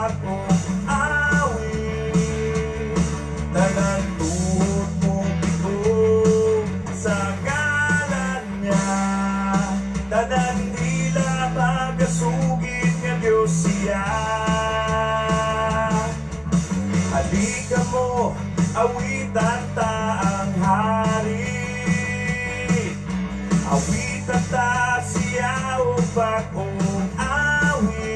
bag-ong awit. Tanan tuhod mo pikog sa ngalan niya. Tanan dila magasugid nga Diyos siya. Halika mo, awitan ta ang hari. Awitan ta siya og bag-ong awit.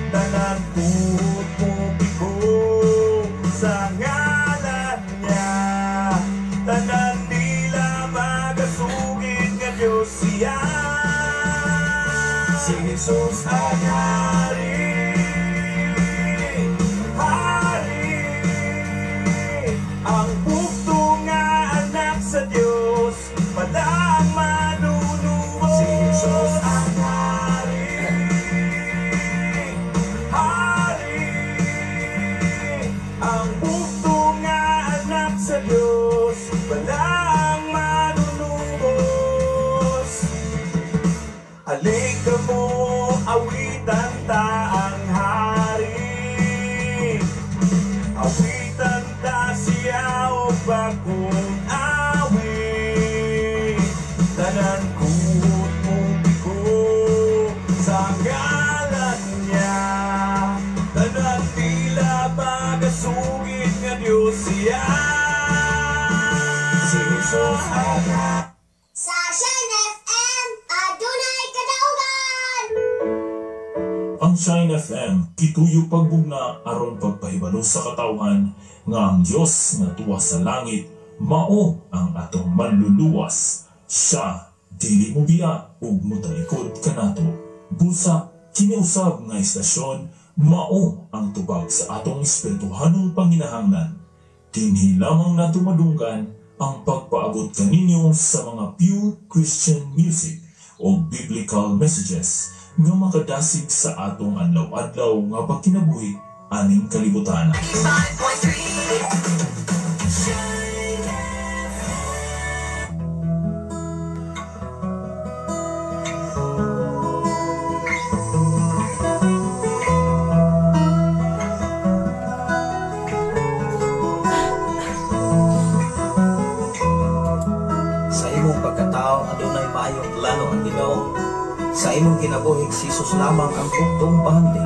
Tanan tuhod mo pikog sa ngalan niya. Tanan dila magasugid nga Diyos siya. Si Jesus ang hari, hari. Ang bugto nga anak sa Diyos, walang manunubos. Si Jesus ang hari, hari. Ang bugto nga anak sa Diyos, walang manunubos. Halika mo, awitan ta ang hari. Awitan ta siya og bag-ong awit. Tanan tuhod mo pikog sa ngalan niya. Tanan dila magasugid nga Diyos siya. Si Jesus ang Sa Shine FM, adunay kadaugan! Ang Shine FM gituyo pagbugna aron pagpahibalo sa katawhan nga ang Dios nga tuwa sa langit mao ang atong manluluwas. Siya dili mo biya ug motalikod kanato. Busa kini usab nga istasyon mao ang tubag sa atong espirituhanong panginahanglan. Dinhi lamang nato madunggan ang pagpaabot kaninyo sa mga pure Christian music o biblical messages nga makadasig sa atong adlaw-adlaw nga pagkinabuhi aning kalibutan. 95.3 Shine FM. Sa imong pagkatao adunay maayong plano ang Ginoo. Sa imong kinabuhi, si Jesus lamang ang bugtong bahandi.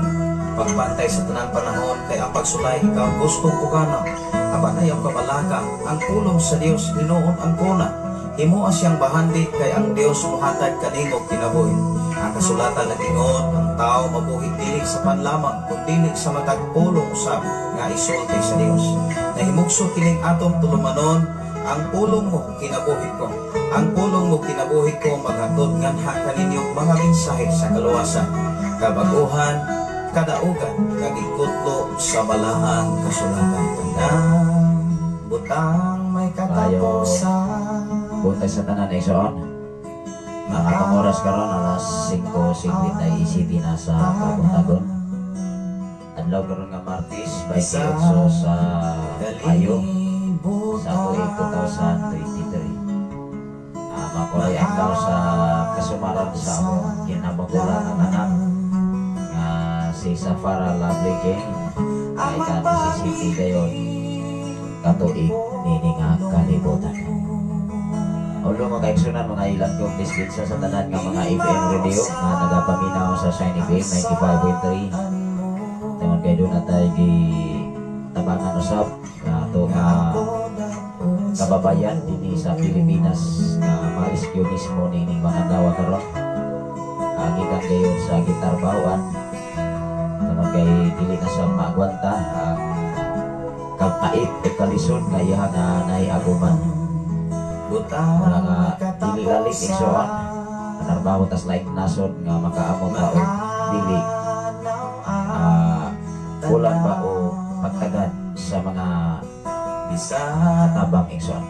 Pagbantay sa tanang panahon kay ang pagsulay ikaw gustong puganaw. Apan ayaw kabalaka, ang pulong sa Dios hinuon ang kuna. Himoa siyang bahandi kay ang Dios mohatag kanimo kinabuhi. Ang kasulatan nag-ingon, ang tao mabuhi dili sa pan lamang kun dili sa matag pulong usab nga isulti sa Dios. Nahimugso kining atong tulumanon, ang pulong mo kinabuhi ko. Ang pulong mo kinabuhi ko maghatod nganha kaninyo mga mensahe sa kaluwasan, kabaguhan, kadaugan, kag ikutlo sa balaang kasulatan. Tanang butang may katapusan. Buntag sa tanan, igsoon. Ang atong oras karon alas 5:57 na sa kabuntagon. Adlaw karon nga Martes, 28 sa Mayo sa tuig 2023. Makulay adlaw sa kasumaran sa among kinamagulang ang anak nga si Safara Lovely King nga ika-17 dayon katuig nini nga kalibutan. Ulo mga kaigsunan, mga ilan kong dispensa sa tanan nga mga FM radio nga nagapaminaw sa Shine FM 95.3. Tungod kay doon na tayo gi tabangan usab nga ato nga kababayan dinhi sa Pilipinas nga ma-rescue mismo nining mga adlaw karon. Gikan gayon sa gitarbawan tungod kay dili na siya maagwanta ang kapait o kalisod nga iya nga naiaguman. Wala nga dili lalit, igsoon. Manarbaho tas laing nasod nga makaamot ba o dili kulang ba o pagtagad sa mga katabang, igsoon.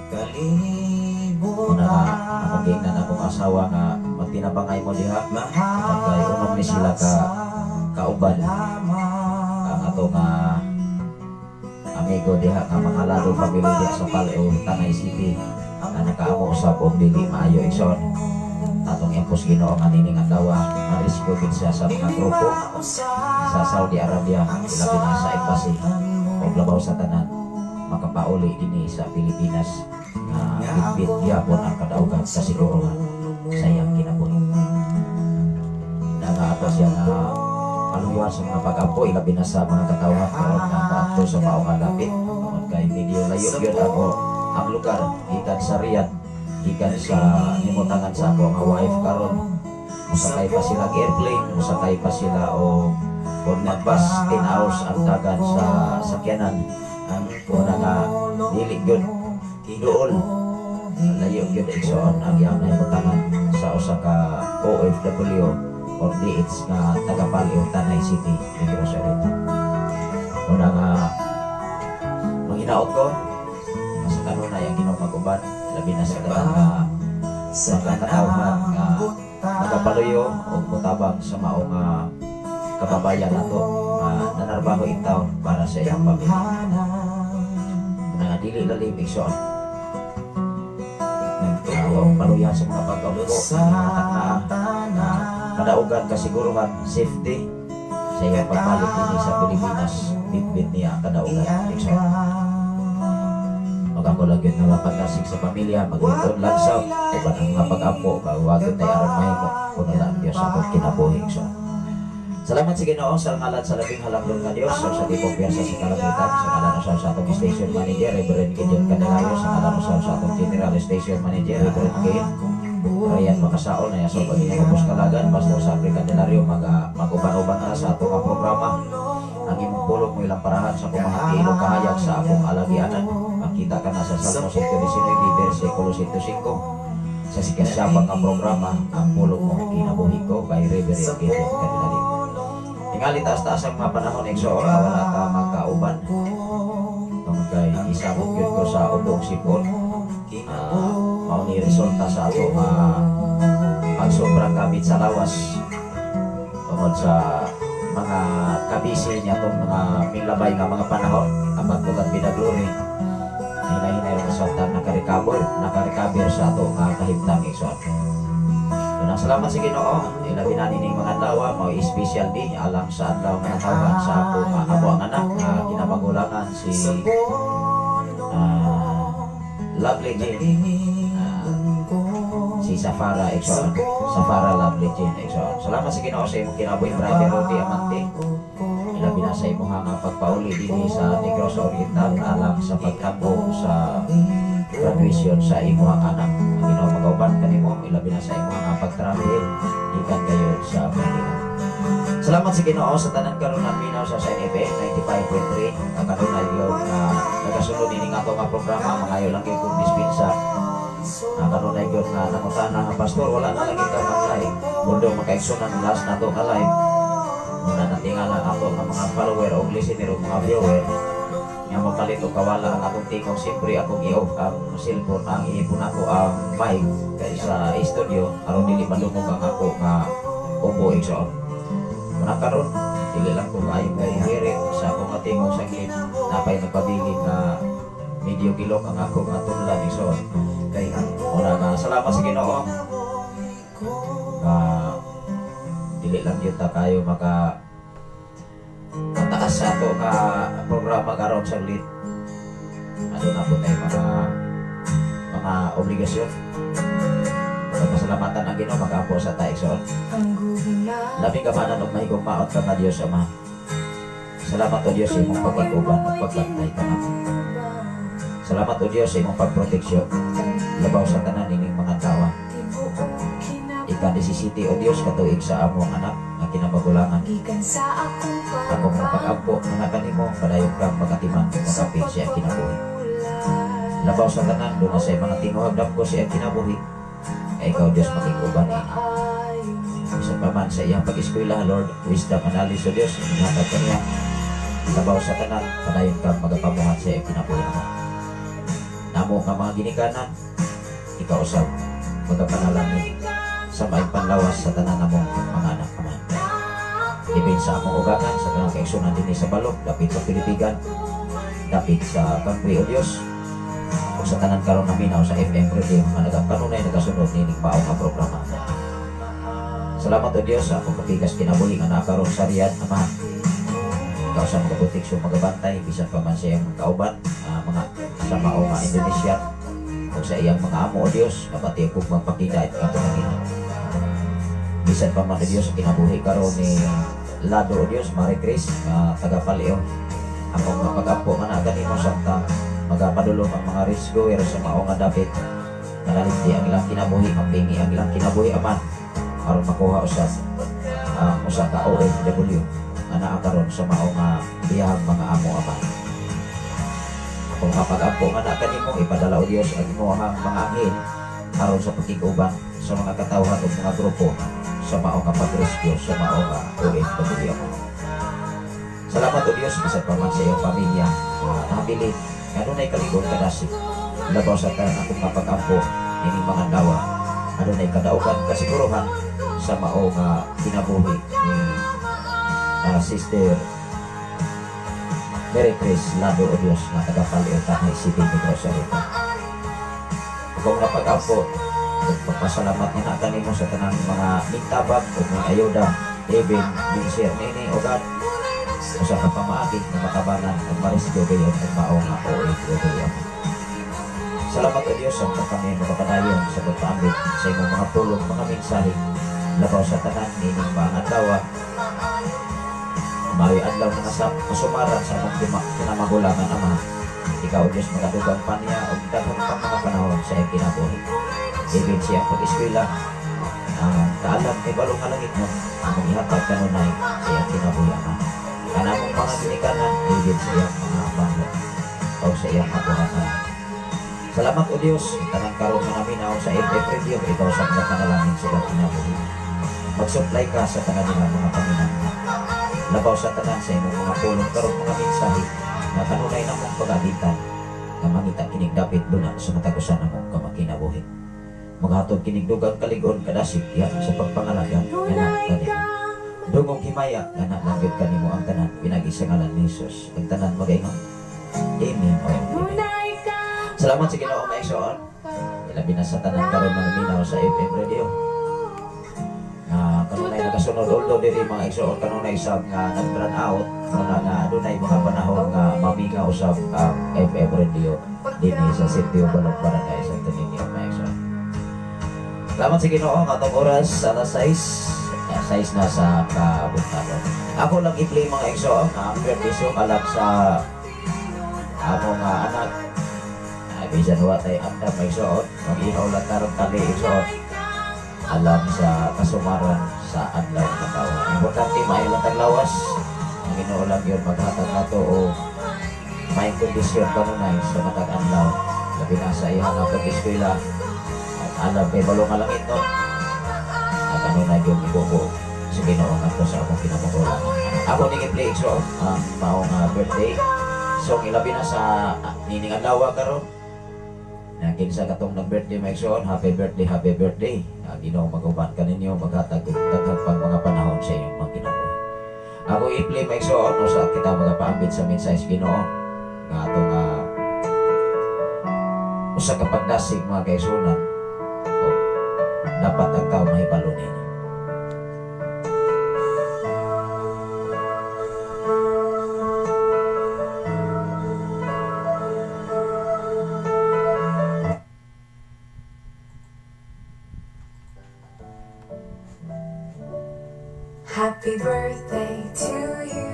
Una nga akong giingnan akong asawa nga magtinabangay mo diha kay unom ni sila ka kauban ang ato nga amigo diha nga mga lado family diha sa Paleo, Tanay City nga nakaamo usab og dili maayo, igsoon. Atong iampos Ginoo nga nining adlaw ma-rescue gid siya sa mga grupo sa Saudi Arabia, ilabi na sa embassy, ug labaw sa tanan makapauli dinhi sa Pilipinas nga bitbit gyapon ang kadaugan, kasiguruhan sa iyang kinabuhi na nga ato siya nga paluyan sa mga pag-ampo, ilabi na sa mga katawhan karon nga moadto sa mao nga dapit, tungod kay medyo layo gyud ako ang lugar gikan sa Riyadh, gikan sa himutangan sa ako nga wife karon. Musakay pa sila og airplane, musakay pa sila o kung mag-bus, 10 hours ang dagan sa sakyanan. Una nga dili gyud duol, layo gyud, igsoon, ang iyang nahimutangan sa usa ka OFW or DH nga taga Paliw, Tanay City, Negros Oriental. Una nga manghinaot ko sa kanunay ang Ginoo mag-uban, labi na sa tanan nga mga katawhan nga nagapaluyo o mutabang sa mao nga kababayan nato nga nanarbaho in town para sa iyang pamilya. Una nga dili lalim, igsoon, paluyan sa mga pag-ampo na kadaugan, kasiguruhan, safety sa iyang pagbalik dinhi sa Pilipinas. Bitbit niya ang kadaugan, igsoon. Mag ako lang yun nga mapagkasig sa pamilya, maglingkod lang sa uban ang mga pag-ampo, wagod tayo aron mahimo kung wala ang Diyos akong kinabuhi, igsoon. Salamat sa Ginoo sa ngalan sa labing halangdon nga Dios sa tibok piyasa sa kalangitan, sa ngalan usab sa atong station manager, Reverend Gideon Candelario, sa ngalan usab sa atong general station manager, Reverend Kane Ryan Makasaon na sa pag Ubos Kalagan, Pastor Sapri Candelario, mag-uban-uban na sa atong nga programa. Ang imong pulong mo ilang parahan sa akong mga ilong kahayag sa akong alagianan. Makita ka na sa Salmo 119, versikulo 105 sa sikasyabang nga programa, Ang Pulong Mo Kinabuhi Ko by Reverend Gideon Candelario. Tingali taas-taas ang mga panahon, igsoon, nga wala ta magkauban. Tungod kay isabot gyud ko sa ubong sipon. Mao ni resulta sa ato nga pagsobrang gamit sa lawas tungod sa mga kabisi niya tong mga milabay nga mga panahon. Apat ko kan bida glory, hinay-hinay ra sa ta nakarecover sa ato nga kahimtang, igsoon. Unang salamat sa Ginoo, ilabi na nining mga adlaw, mao special day alang sa adlaw nga natawan sa ako nga amo ang anak nga kinamagulangan, si Lovely Jane, si Safara, igsoon, Safara Lovely Jane, igsoon. Salamat sa Ginoo sa imong kinabuhi, Brother Rudy Amante. Ilabi na sa imong nga pagpauli dinhi sa Negros Oriental alang sa pagtampo sa graduation sa imong anak. Ang Ginoo magauban kanimo, ilabi na sa imong nga pag-travel gikan kayo sa Manila. Salamat sa Ginoo sa tanan karon nga minaw sa NFM 95.3 nga kanunay gyud nga nagasunod ini nga ato nga programa. Mangayo lang gyud kong dispensa nga kanunay gyud nga nangutana nga, "Pastor, wala na lagi ka mag-live?" Mundo makaigsoon ang last nato nga live. Muna natingala ang ato nga mga follower o listener o mga viewer nga mapalit og kawala ang atong tingog. Siyempre akong i-off ang cellphone, ang iipon ako ang mic kay sa studio aron dili madungog ang ako nga ubo, igsoon. Muna karon dili lang ko kaayo kay hirit sa akong nga tingog saglit, napay nagpabilin na medyo gilok ang ako nga tunlan, igsoon. Muna nga salamat sa Ginoo nga dili lang gyud ta kayo maka mataas sa ato nga programa karon saglit. Aduna po tayo mga obligasyon. Pagpasalamatan ang Ginoo, mag-ampo sa ta, igsoon. Labing kamanan ug mahigugmaon ka nga Dios Ama. Salamat, O Dios, sa imong pagpag-uban ug pagbantay kanamo. Salamat, O Dios, sa imong pagproteksyon. Labaw sa tanan ining mga tawa. Ika-17, O Dios, katuig sa among anak nga kinamagulangan. Ako mga pag-ampo nga kanimo, padayon kang magatiman makapil siya kinabuhi. Labaw sa tanan, doon na sa mga tinguhag damgo sa iyang kinabuhi. Kay ikaw, Diyos, makikuban ini. Bisan pa man sa iyang pag-eskwela, Lord, wisdom and knowledge, O Diyos, inihatag kaniya. Labaw sa tanan, padayon kang magapamuhat sa iyang kinabuhi mo. Namo nga mga ginikanan, ikaw usab magapanalangin sa maayong panlawas sa tanan namong mga anak, Ama. Ibin sa among ugangan, sa tanang kaigsunan dinhi sa Balok, dapit sa Pilipigan, dapit sa country, O Diyos, ug sa tanan karon naminaw sa FM radio nga nagakanunay nagasunod nining mao nga programa. Salamat o Dios sa akong kapikas kinabuhi nga naa karon sa Riyadh, Amahan. Ikaw sa magabutik sa magabantay bisan pa man sa iyang kauban, mga sa mao nga Indonesia o sa iyang mga amo o Dios, napati akong magpakita at katunangin. Bisan pa man o Dios sa kinabuhi karon ni Lado o Dios, Marie Chris, nga taga Paleo. Akong mapag-ampo man na kanimo samtang magapadulong ang mga rescuer sa mao nga dapit. Nalalimti ang ilang kinabuhi, mapingi ang ilang kinabuhi, Aman, aron makuha usab ang usa ka OFW nga naa karon sa mao nga iyahang mga amo, Aman. Akong mapag-ampo nga na kanimo, ipadala o Dios ang imong mga anghel aron sa pakig-uban sa mga katawhan ug mga grupo sa mao nga pag-rescue sa mao nga OFW, Aman. Salamat o Dios bisan pa man sa iyong pamilya nabili nga adunay kalig-on kadasig. Labaw sa tanan akong mapag-ampo ining mga adlaw, adunay kadaugan kasiguruhan sa mao nga kinabuhi ni Sister Mary Chris Lado o Dios nga taga Paleo, Tanay City, Negros Oriental. Akong napag-ampo pagpasalamat nga na kanimo sa tanang mga mintabag o mga ayuda, even Vincent nini o God, usa ka pamaagi nga matabangan ug marescue gayon ang mao nga OFW. Salamat o Dios samtang kami makapadayon sa pagpaambit sa imong mga pulong, mga mensahe, labaw sa tanan nining mga adlaw. Maayo adlaw nga sa kasumaran sa among kinamagulangan, Ama. Ikaw o Dios magadugang pa niya og daghang pang mga panahon sa iyang kinabuhi. Even siyang pag-eskwela, ang kaalam kay balong nga langit mo, among ihatag kanunay sa iyang kinabuhi, Ama. Kanamong mga ginikanan, even sa iyang mga manghod o sa iyang kabuhatan. Salamat o Dios, tanang karon nga naminaw sa FM Radio, ikaw sa mga panalangin sa iyang kinabuhi. Mag-supply ka sa tanan nila mga panginahanglan. Labaw sa tanan sa imong mga pulong karon mga mensahe nga kanunay namong pag-abitan nga mangita kinig dapit duna sa matag usa namong kamakinabuhi. Maghatod kinig dugang kalig-on kadasig diha sa pagpangalaga nga na kanimo. Dungog himaya nga na langgit kanimo ang tanan pinagi sa ngalan ni Jesus. Ang tanan magaingon. Amen o amen. Salamat sa Ginoo mga igsoon. Ilabi na sa tanan karon nga naminaw sa FM Radio. Kanunay nagasunod although diri mga igsoon kanunay usab nga nag-run out muna nga adunay mga panahon nga mamingaw usab ang FM Radio dinhi sa Sitio Balong, Barangay Santo Niño mga igsoon. Salamat sa Ginoo nga atong oras alas 6, 6 na sa kabuntagon. Ako lang i-play mga igsoon ang birthday song alang sa among anak. Bisan wa tay andam mga igsoon, mag-ihaw lang tarong tali igsoon alam sa kasumaran sa adlaw nga katawhan. Importante maayo lang tag lawas. Ang Ginoo lang yun maghatag nato o may kondisyon kanunay sa matag adlaw. Labi na sa iyang nga pag-eskwela at alam kay balo nga langit no. At kanunay yung ibubo sa Ginoo ngadto sa akong kinamagulangan. Ako ning i-play igsoon ang maong birthday song ilabi na sa nining adlaw karon. Na kinsa katong nag-birthday mga igsoon, happy birthday, happy birthday. Ginoo mag-uban kaninyo, maghatag og daghang pang mga panahon sa inyong mga kinabuhi. Ako i-play mga igsoon no, sa kita magapaambit sa mensahe sa Ginoo nga atong usa ka pagdasig mga kaigsuonan o dapat ang tao mahibalo nini. Happy birthday to you.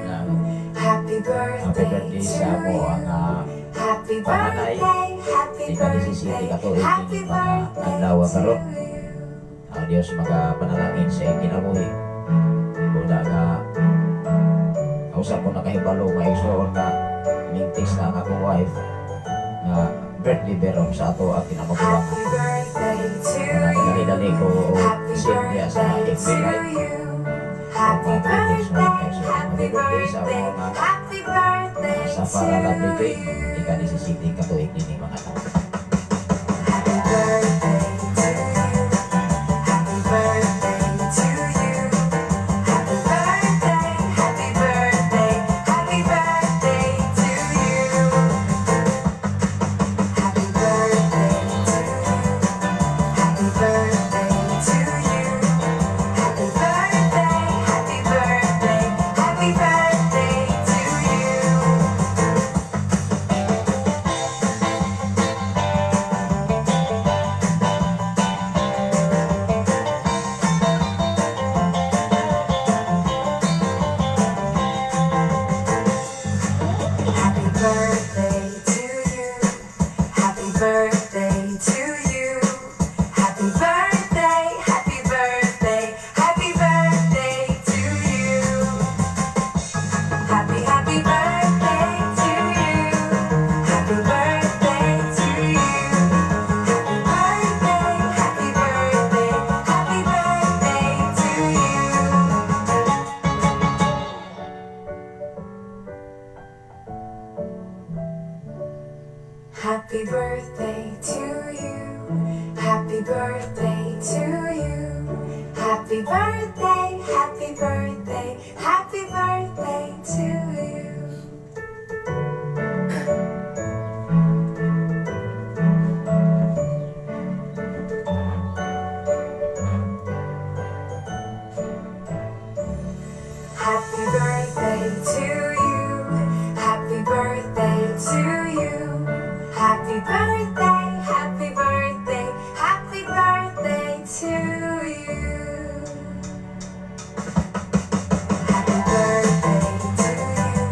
Happy Happy birthday birthday to sa amo you. ang Happy panganay. birthday, happy Ika 17 birthday, katuig happy nining mga birthday adlaw to karon. you. Ang Dios magapanalangin sa iyong kinabuhi. Una nga usa ko nakahibalo mga igsoon nga ning-text na ang akong wife nga birthday berom sa ato ang kinamagulangan. Happy birthday to Una you. dali-dali ko Happy send niya sa birthday FB to Live. you. Happy Mga greetings mga birthday, igsoon. happy Happy birthday sa birthday, akong anak. happy birthday Sa to para lovely day, you. ika 17 katuig nining mga taon. Happy birthday to you. Happy birthday to you. Happy birthday, happy birthday, happy birthday to you. Happy birthday to you. Happy birthday to you. Happy birthday, Happy birthday to you. Happy birthday to you. Happy birthday, happy birthday, happy birthday to you. Happy birthday to you. Happy birthday to you. Happy birthday, happy birthday, happy birthday to you. Happy birthday to you.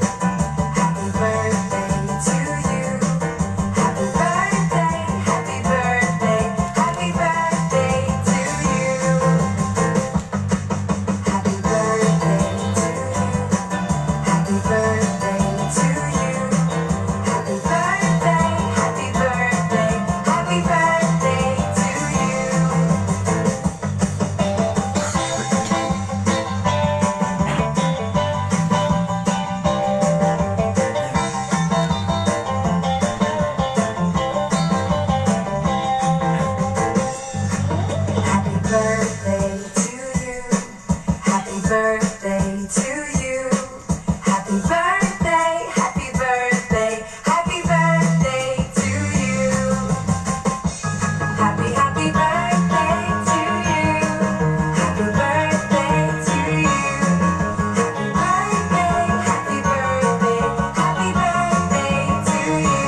Happy birthday to you. Happy birthday, happy birthday, happy birthday to you. Happy birthday to you. Happy birthday to you. Happy birthday, happy birthday, happy birthday to you. Happy birthday to you. Happy birthday to you. Happy birthday, happy birthday, happy birthday to you. Happy, happy birthday to you. Happy birthday to you. Happy birthday, happy birthday, happy birthday to you.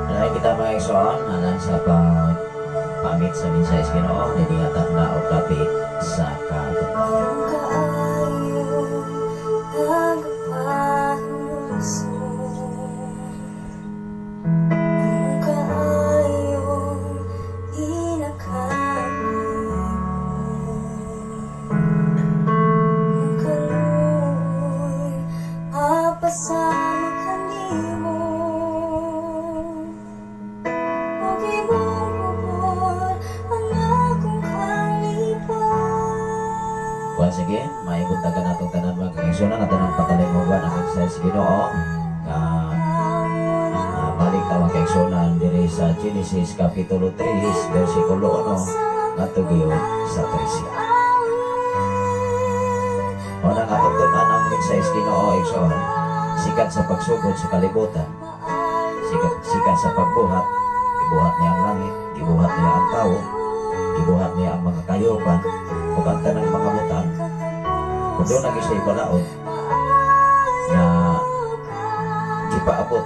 Alay kita mga igsoon, alang sa pagpamit sa mensahe sa Ginoo, ninihatag na og dapit sa kabuntagon. Kaayo nagpahinumsum, kaayo ginakalipay, kaluoy mapasama kanimo, ug imong kubol ang akong kalipay. Once again, may buntagan natong tanan mga kaigsuonan, ato nang patalingugan ang mensahe sa Ginoo nga balik ta mga kaigsuonan diri sa Genesis Kapitulo 3, versikulo 1 ngadto gyud sa 13. Mao nang atong tun-an ang mensahe sa Ginoo, igsoon, sikat sa pagsugod sa kalibutan, sikat sa pagbuhat, gibuhat niya ang langit, gibuhat niya ang tawo, gibuhat niya ang mga kayupan, ug ang tanang mga butang. Kung doon lagi siya ibalaod na gipaabot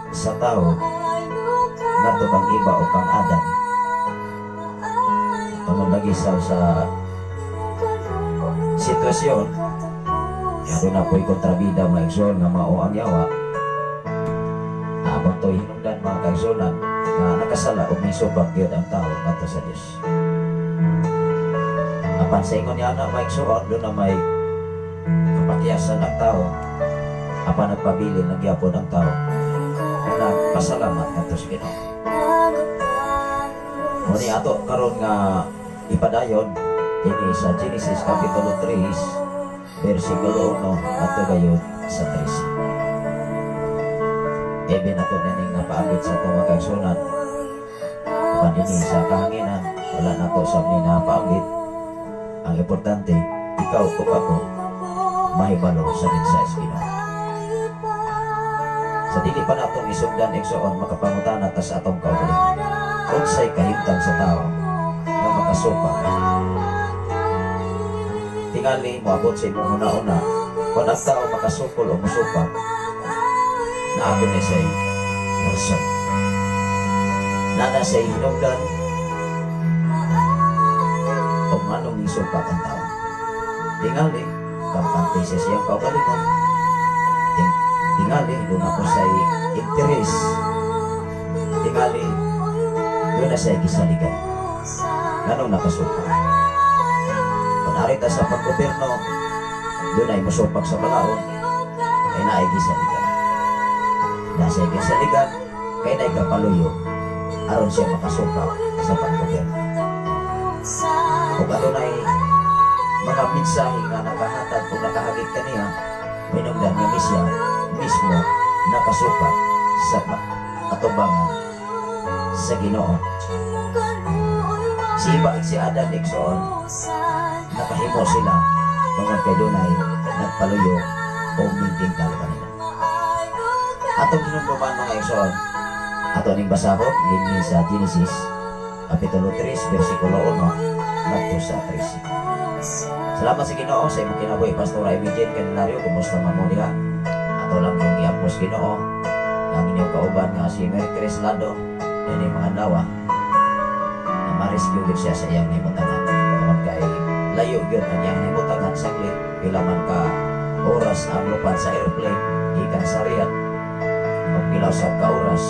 sa tao ngadto kang Eva o kang Adam, tungod lagi sa sitwasyon nga doon na po'y kontrabida mga igsoon nga mao ang yawa. Amon to'y hinungdan mga kaigsuonan nga nakasala o may subak gyud ang tao ngadto sa Dios. Apan sa ingon niya na mga igsoon, doon na may kapakyasan ang tao, apan nagpabilin lang gyapon ang tao na nagpasalamat ngadto sa Ginoo. Muni ato karon nga ipadayon ini sa Genesis Kapitulo 3 versikulo 1 ngadto gayud sa 13. Eben ato nining napaabit sa atong mga kaigsuonan, apan ini sa kahanginan wala nato sa ni napaabit. Ang importante, ikaw ug ako mahibalo sa mensahe sa Ginoo. Sa dili pa nato isugdan, igsoon, makapangutana ta sa atong kaugalingon. Unsay kahimtang sa tao nga makasupak? Tingali moabot sa imong huna-huna, kung ang tao makasukol o musupak, naa ni siya'y rason. Naa na siya'y hinungdan o nganong nisupak ang tao. Tingali, kampante siya siyang kaugalingon. Tingali, doon ako siya'y interes. Tingali, doon na siya gisaligan. Nganong nakasupak? Kung arita sa paggobyerno, doon ay musupak sa balaod, kay naay gisaligan. Nasa gisaligan, kay naay kapaluyo, aron siya makasupak sa paggobyerno. Kung adunay Mga mensahe nga nakahatag o nakahagit kaniya, hinungdan nga siya mismo nakasupak sa atubangan sa Ginoo. Si Eva ug si Adan, igsoon, nakahimo sila tungod kay dunay nagpaluyo o mintingkal kanila. Atong hinumduman, mga igsoon, ato ning basahon dinhi sa Genesis Kapitulo 3 versikulo 1 ngadto sa 3. Salamat sa Ginoo sa imong kinabuhi, Pastora Imogen Candelario. Kumusta man mo diha? Ato lang kong iapos Ginoo ang inyong kauban nga si Mary Chris Lado ini mga adlaw na ma-rescue gyud siya sa iyang nahimutangan tungod kay layo gyud ang iyang nahimutangan saglit, pila man ka oras ang lupad sa airplane gikan sa Riyadh o pila usab ka oras.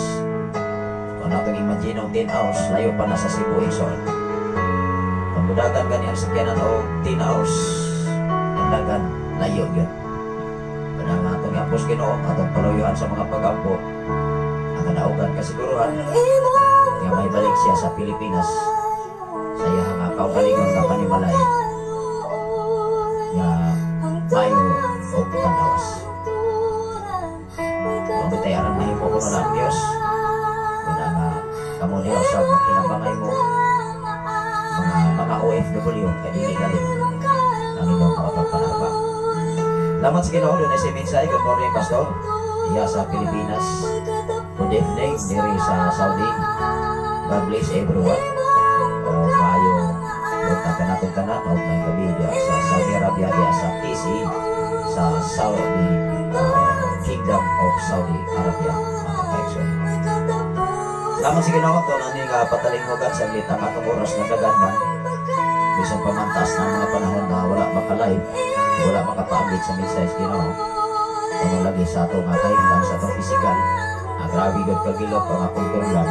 Kung atong imagine og 10 hours, layo pa na sa Cebu, igsoon. Kung mudagan gani ang sakyanan og 10 hours, ang dagan layo gyud. Kana nga atong iapos Ginoo, atong paluyuan sa mga pagampo ang kadaugan kasiguruhan nga may balik siya sa Pilipinas sa iyang nga kaugalingon nga panimalay nga maayo og pandawas. Kung bitay aron mahimo ko na lang Dios, kuna nga kamo niya usab makinabangay mo mga mga OFW kay dili dali ang inyong makapagpanaba. Salamat sa Ginoo, dunay si mensahe. Good morning, Pastor. Iya sa Pilipinas. Good evening diri sa Saudi. God bless everyone. O maayo buntag kanatong tanan o may gabi diya sa Saudi Arabia, diya sa TC sa Saudi, Kingdom of Saudi Arabia, mga kaigsoon. Salamat sa Ginoo to nani nga patalinghugan saglit ang atong oras nagdagan man bisan pamantas ng mga panahon na wala maka-live, wala makapaabit sa mensahe sa Ginoo. Kung lagi sa ato nga kahimtang sa atong physical, ang grabe gud kagilok ang akong tunglan.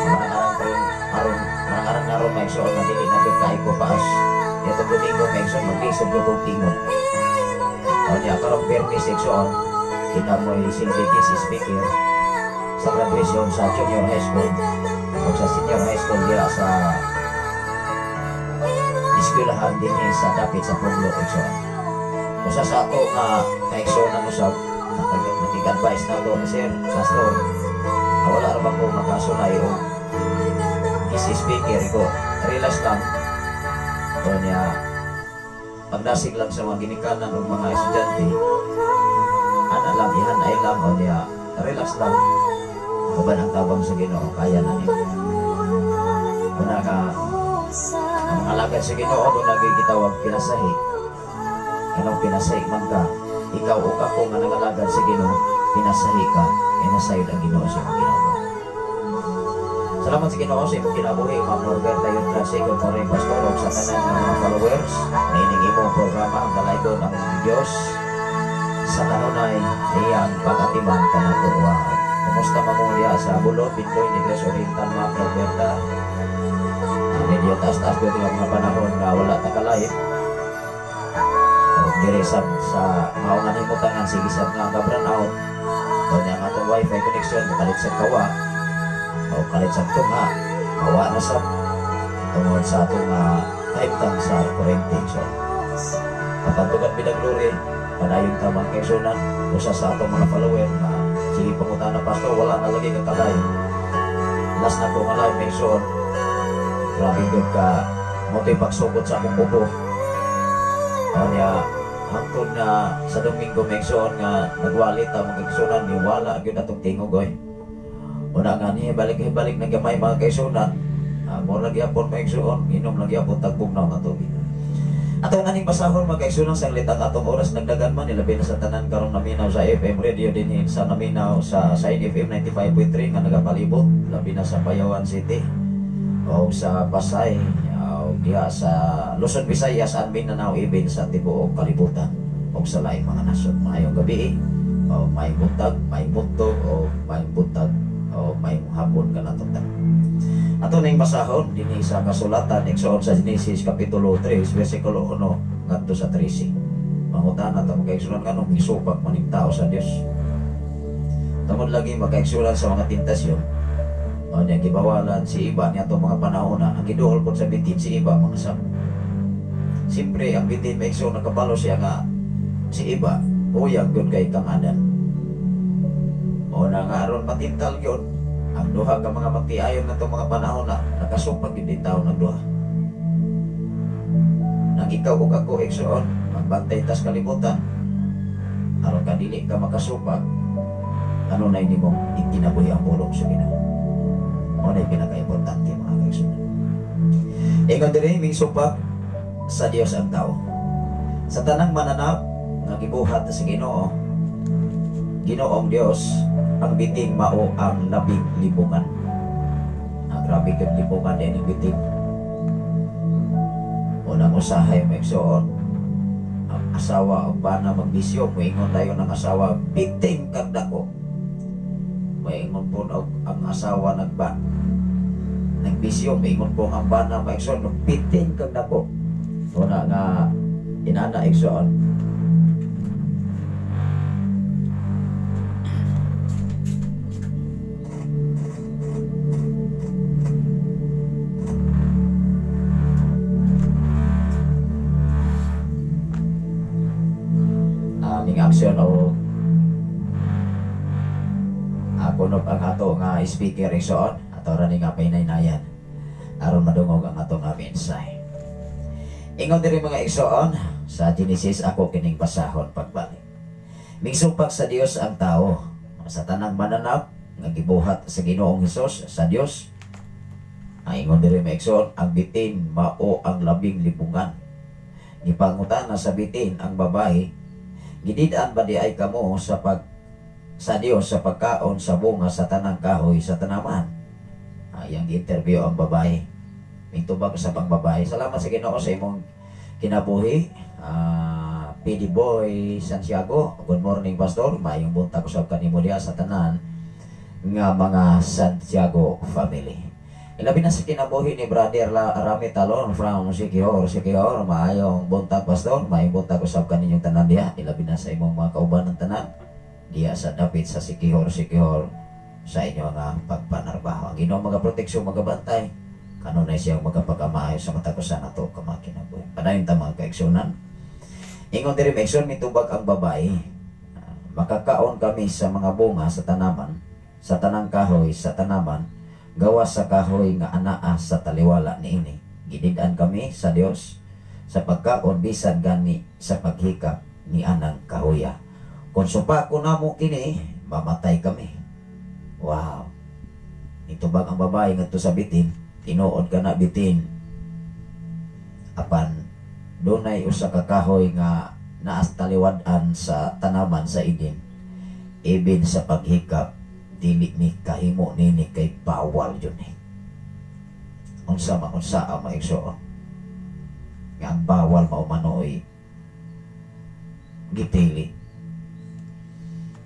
Marang-arang aron marang-arang naron, mga igsoon, nga dili na gud kaayo ko paas. Itong Domingo, mga igsoon, maglisod gud kog tingog. O niya karong Biyernes, igsoon, kita mo'y silbi guest speaker sa graduation sa junior high school o sa senior high school diya sa eskwelahan dinhi sa dapit sa Pueblo, igsoon. Usa sa ato nga kaigsoon usab nakig-advise na to, "Sir, Pastor, wala ra ba ko makasulay o guest speaker ko?" Relax lang. O niya, pagdasig lang sa mga ginikanan ng mga estudyante, ana lang, ihanay lang, o niya, relax lang. Uban ang tabang sa Ginoo, kaya na niya. Una ka, ang mga alagad sa Ginoo, doon nagigitawag pinasahi. Anong pinasahi man ka, ikaw o kako nga nangalagad sa Ginoo, pinasahi ka, pinasayod ang Ginoo sa imong Ginoo. Salamat sa Ginoo sa imong kinabuhi, Ma'am Norberta Yuntra. Good morning, Pastor, ug sa tanan nga mga followers. Niining imong programa ang dalaygon ang Diyos sa kanunay iyang pag-atiman kanato. Wow. Kumusta man mo diha sa Bulod, Bindoy, Negros Oriental, Ma'am Norberta? Medyo taas-taas gyud nga mga panahon nga wala ta ka-live. O dire sa mao nga himutangan sige sab nga ka-brown out. O niya ang atong wifi connection kalit sa kawa o kalit sa tungha, mawa na sab tungod sa atong kahimtang sa kuryente. So, kapantugan bilang glory, padayon ta, mga kaigsunan. Usa sa atong mga follower na sige pangutana, "Pastor, wala na lagi ka ka-live." Last na ko nga live, igsoon. Grabe gyud ka mo to'y pagsugod sa akong ubo. O niya, hangtod na sa Domingo, mga igsoon, nga nagwali ta, mga kaigsunan, ni wala gyud atong tingog oy. Una nga ni balik-balik na gamay, mga kaigsunan. Mo lagi apon, mga igsoon, inom lagi apon tagbugnaw nga tubig. Ato na ning basahon, mga kaigsunan, saglit ang atong oras nagdagan man, ilabi na sa tanan karong naminaw sa FM radio dinhi sa naminaw sa Side FM 95.3 nga nagapalibot labi na sa Bayawan City o sa Pasay o diha sa Luzon, Visayas and Mindanao, even sa tibuok kalibutan o sa laing mga nasod. Maayong gabi o maayong buntag, maayong buntog o maayong buntag o maayong hapon kanatong tanan. Ato ning basahon dinhi sa kasulatan, igsoon, sa Genesis kapitulo 3 versikulo 1 ngadto sa 13. Mangutana ta, mga kaigsunan, nganong gisupak maning tao sa Dios? Tungod lagi, mga kaigsunan, sa mga tentasyon. O niya gibawalan si Eva niya mga panahon na ang giduol pod sa bitin si Eva mga sab. Siyempre ang bitin, mga igsoon, nakabalo siya nga si Eva uyag gyud kay kang Adan. O na nga aron matintal gyud ang duha ka mga magtiayon ngadtong mga panahon na nakasupag gyud din taon ang duha. Nang ikaw ug ako, igsoon, magbantay tas kalibutan aron ka dili ka makasupag, ano na ini mong ikinabuhi ang pulong sa Ginoo. Mao na pinaka-importante, mga kaigsuonan. Ingon diri, misupak sa Dios ang tao. Sa tanang mananap nga gibuhat sa Ginoo, Ginoong Dios, ang biting mao ang labing libungan. Ang grabe kang libungan din ang biting. Unang usahay, mga igsoon, ang asawa o bana magbisyo, moingon tayo ng asawa, "Biting kag dako." Moingon po og ang asawa nagbisyo, moingon po ang bana, mga igsoon, "Biting kag dako." Una nga inana, igsoon. Aming aksyon o kunob ang ato nga speaker, igsoon, ato ra ni nga pahinaynayan aron madungog ang ato nga mensahe. Ingon diri, mga igsoon, sa Genesis, ako kining basahon pagbalik. Migsupak sa Dios ang tao. Sa tanang mananap nga gibuhat sa Ginoong Hesus sa Dios. Ang ingon diri, mga igsoon, ang bitin mao ang labing libungan. Gipangutana sa bitin ang babae, "Gidid-an ba di ay kamo sa Dios sa pagkaon sa bunga sa tanang kahoy sa tanaman?" Ayang interview ang babae. Mintubag sa pang babae. Salamat sa Ginoo sa imong kinabuhi. PD Boy Santiago, good morning, Pastor. Maayong buntag usab kanimo diha sa tanan nga mga Santiago family. Ilabi na sa kinabuhi ni Brother Rami Talon from Siquijor. Siquijor, maayong buntag, Pastor. Maayong buntag usab kaninyong tanan diha. Ilabi na sa imong mga kauban ng tanan diha sa dapit sa Siquijor, Siquijor, sa inyo nga pagpanarbaho. Ang Ginoo magaproteksyon, magabantay. Kanunay siyang magapagamayo sa matag usa nato ka mga kinabuhi. Padayon ta, mga kaigsunan. Ingon diri, mga igsoon, mitubag ang babae, "Makakaon kami sa mga bunga sa tanaman, sa tanang kahoy sa tanaman, gawas sa kahoy nga anaa sa taliwala niini. Gidid-an kami sa Dios sa pagkaon bisan gani sa paghikap ni anang kahoya. Kung supako namo kini, mamatay kami." Wow. Nitubag ang babae ngadto sa bitin, "Tinuod ka na bitin. Apan dunay usa ka kahoy nga naas taliwad-an sa tanaman sa Eden. Ibin sa paghikap, dili mi kahimo nini kay bawal yun eh." Unsa man unsa ang mga igsoon? Nga ang bawal mao manoy gipili.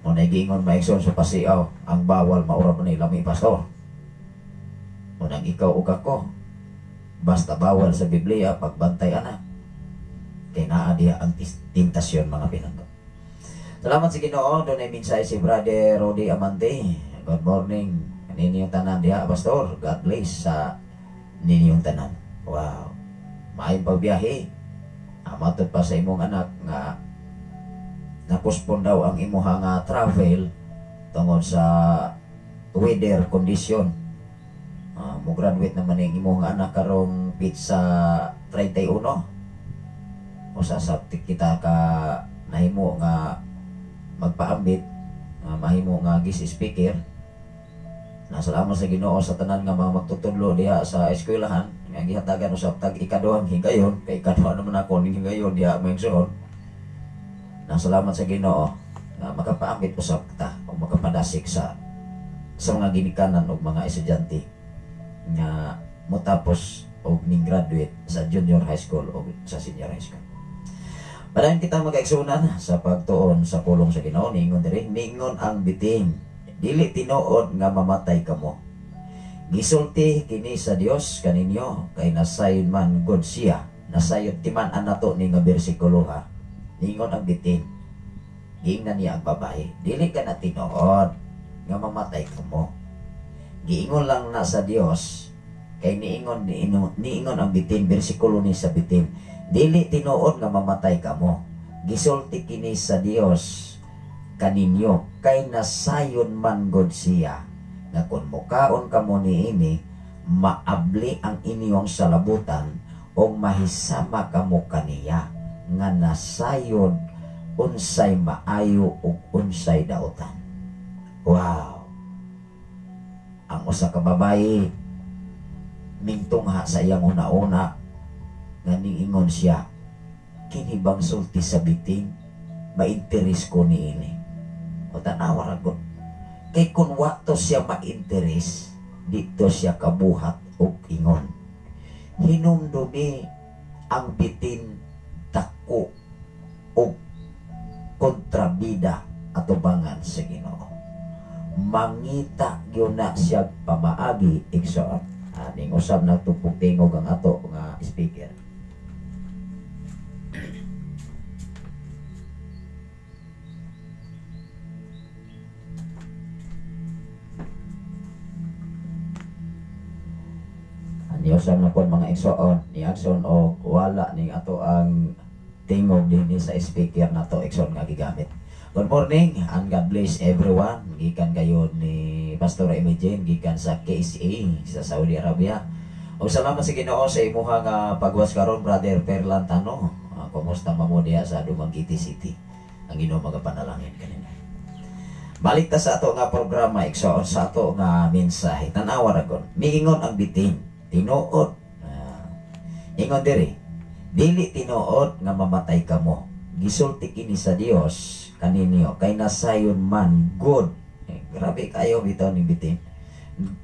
O giingon, mga igsoon, sa pasiaw, ang bawal maura pa ni lami, Pastor. Unang ikaw ug ako, basta bawal sa Biblia, pagbantay ana. Kay naa diha ang tentasyon, mga pinangga. Salamat sa Ginoo, dunay mensahe si Brother Rodi Amante. Good morning ninyong tanan diha, Pastor. God bless sa ninyong tanan. Wow. Maayong pagbiyahe. Matod pa sa imong anak nga napospon daw ang imuha nga travel tungod sa weather condition. Mo graduate naman ang imong anak karong petsa 31. O sa kita ka nahimo nga magpaambit, nga mahimo nga guest speaker. Nasalamat sa Ginoo sa tanan nga mga magtutudlo diha sa eskwelahan nga gihatagan usab tag ikaduhang higayon, kay ikaduha naman ako ning higayon diha, mga igsoon. Nasalamat sa Ginoo nga makapaambit usab ta o makapadasik sa mga ginikanan og mga estudyante nga motapos og ning graduate sa junior high school o sa senior high school. Padayon kita, mga kaigsunan, sa pagtuon sa pulong sa Ginoo. Ningon diri, ningon ang bitin, "Dili tinuod nga mamatay kamo. Gisulti kini sa Dios kaninyo kay nasayod man gud siya." Nasayod timan an nato ni nga bersikulo ha. Ningon ang bitin. Giingnan niya ang babae, "Dili ka na tinuod nga mamatay kamo. Giingon lang na sa Dios kay niingon niingon ang bitin," bersikulo ni sa bitin. Dili tinuod nga mamatay kamo. Gisulti kini sa Dios kaninyo kay nasayon man gud siya nga kun mukaon kamo niini, maabli ang inyong salabutan o mahisama kamo kaniya nga nasayod unsay maayo ug unsay dautan. Wow! Ang usa ka babayi mingtungha sa iyang una-una nga niingon siya, kini bang sulti sa bitin, ma-interes ko niini. O tanawa ra gud. Kay kun wa to siya ma-interes, dito siya kabuhat og ingon. Hinumdumi ang bitin dako og kontrabida atubangan sa Ginoo. Mangita gyud na siya pamaagi, igsoon. Ning usab na tupok tingog ang ato nga speaker. Niusab na po mga igsoon, ni-action og wala ning ato ang tingog dinhi sa speaker na to, igsoon, nga gigamit. Good morning and God bless everyone. Gikan kayo ni Pastor Imogen, gikan sa KSA sa Saudi Arabia. Og salamat sa Ginoo sa imuha nga pagwas karon, Brother Perlan Tano. Kumusta man mo diha sa Dumaguete City? Ang Ginoo magapanalangin kanina. Balik ta sa ato nga programa, igsoon, sa ato nga mensahe. Tanawa ra gon. Miingon ang bitin, tinuod. Ingon diri, dili tinuod nga mamatay kamo. Gisulti kini sa Dios kaninyo kay nasayon man gud. Grabe kayo bitaw ni bitin.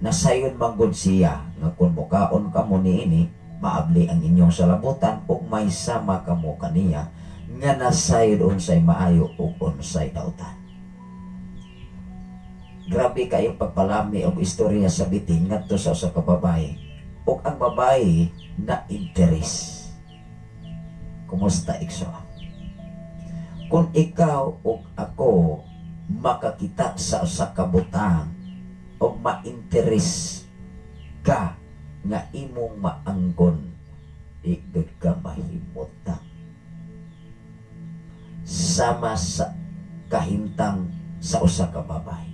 Nasayon man gud siya nga kun mukaon kamo niini, maabli ang inyong salabutan ug may sama kamo kaniya nga nasayod unsay maayo ug unsay dautan. Grabe kayo pagpalami og istorya sa bitin ngadto sa usa ka babae. Ug ang babae na interes. Kumusta, igsoon? Kung ikaw o ako makakita sa usa ka butang o ma-interes ka nga imong maanggon, di gud ka mahimutang. Sama sa kahimtang sa usa ka babae.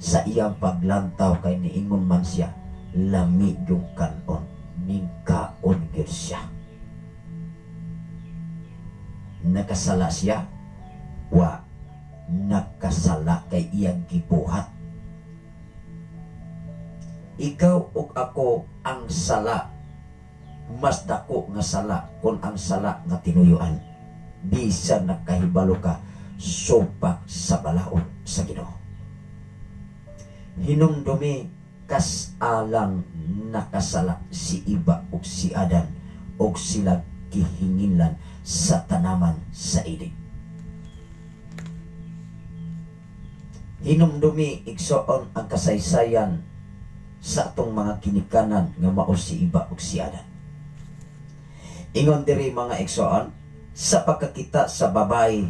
Sa iyang paglantaw kay niingon man siya, lami yung kanon, ningkaon gyud siya. Nakasala siya? Wa. Nakasala kay iyang gibuhat. Ikaw ug ako ang sala, mas dako nga sala kung ang sala nga tinuyuan. Bisan nakahibalo ka, supak sa balaod sa Ginoo. Hinumdumi kasalang nakasala si Iba ug si Adan ug sila gihinginlan sa tanaman sa Eden. Hinumdumi, igsoon, ang kasaysayan sa atong mga kinikanan nga mao si Iba ug si Adan. Ingon diri, mga igsoon, sa pagkakita sa babae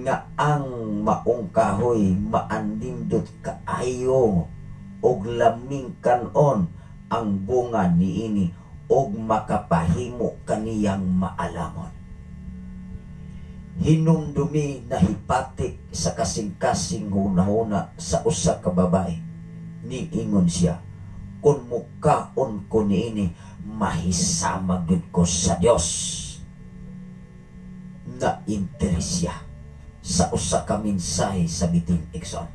nga ang maong kahoy maandindot kaayo og laming kanon ang bunga niini og makapahimo kaniyang maalamon. Hinumdumi nahipatik sa kasing-kasing hunahuna sa usa ka babae. Niingon siya, kung mukaon ko niini, mahisama gyud ko sa Dios. Na interes siya sa usa ka mensahe sa bitin, igsoon.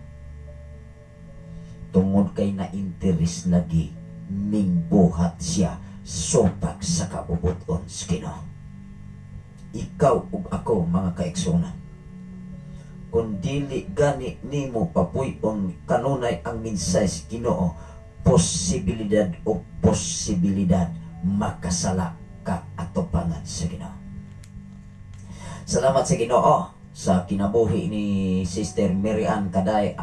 Tungod kay na interes lagi, mingbuhat siya supak sa kabubuton sa Ginoo. Ikaw ug ako, mga kaigsuonan, kung dili gani nimo papuy-on kanunay ang mensahe sa Ginoo, posibilidad o posibilidad makasala ka atubangan sa Ginoo. Salamat sa Ginoo sa kinabuhi ni Sister Mary Ann Kaday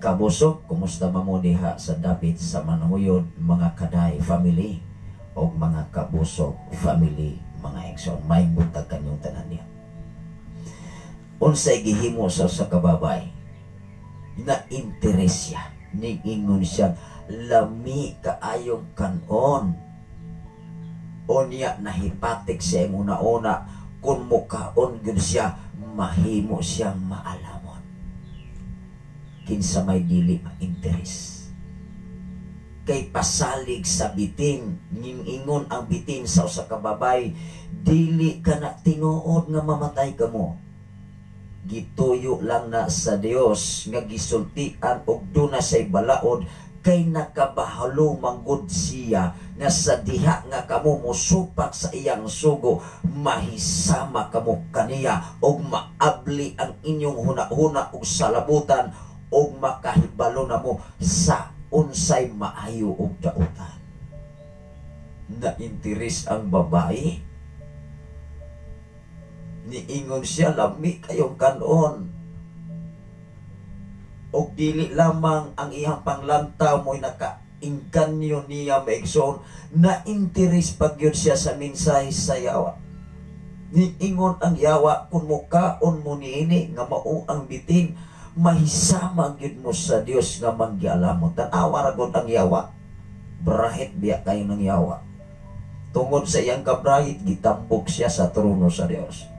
Kabuso. Kumusta ba mo diha sa dapit sa Manhuyod, mga Kaday family o mga Kabuso family, mga igsoon? May buntag kanyong tanan niya. Unsay gihimo sa usa ka babae na interes siya, niingon siya, lami kaayong kanon. Unya nahipatik siya ang una-una kung mukaon gyud siya, mahimo siyang maalamon. Kinsa may dili ma-interes. Kay pasalig sa bitin, ningingon ang bitin sa usa ka babay, dili ka na tinuod nga mamatay kamo. Gituyo lang na sa Dios nga gisultian og duna say balaod, kay nakabahalo manggod siya nga sa diha nga kamo mosupak sa iyang sugo, mahisama kamo kaniya og maabli ang inyong huna-huna og salabutan og makahibalo namo sa unsay maayo og dautan. Na-interes ang babae. Niingon siya, lami kayong kanon. Og dili lamang ang iyang panglantaw mo'y nakainganyo niya maigsoon, na interes pag yun siya sa mensahe sa yawa. Niingon ang yawa, kung mukaon mo niini nga mao ang bitin, mahisama gyud mo sa Dios nga manggialamon. Tan-awa ra gud ang yawa. Brahit biya kayo ng yawa. Tungod sa iyang kabrahit, gitambok siya sa trono sa Dios.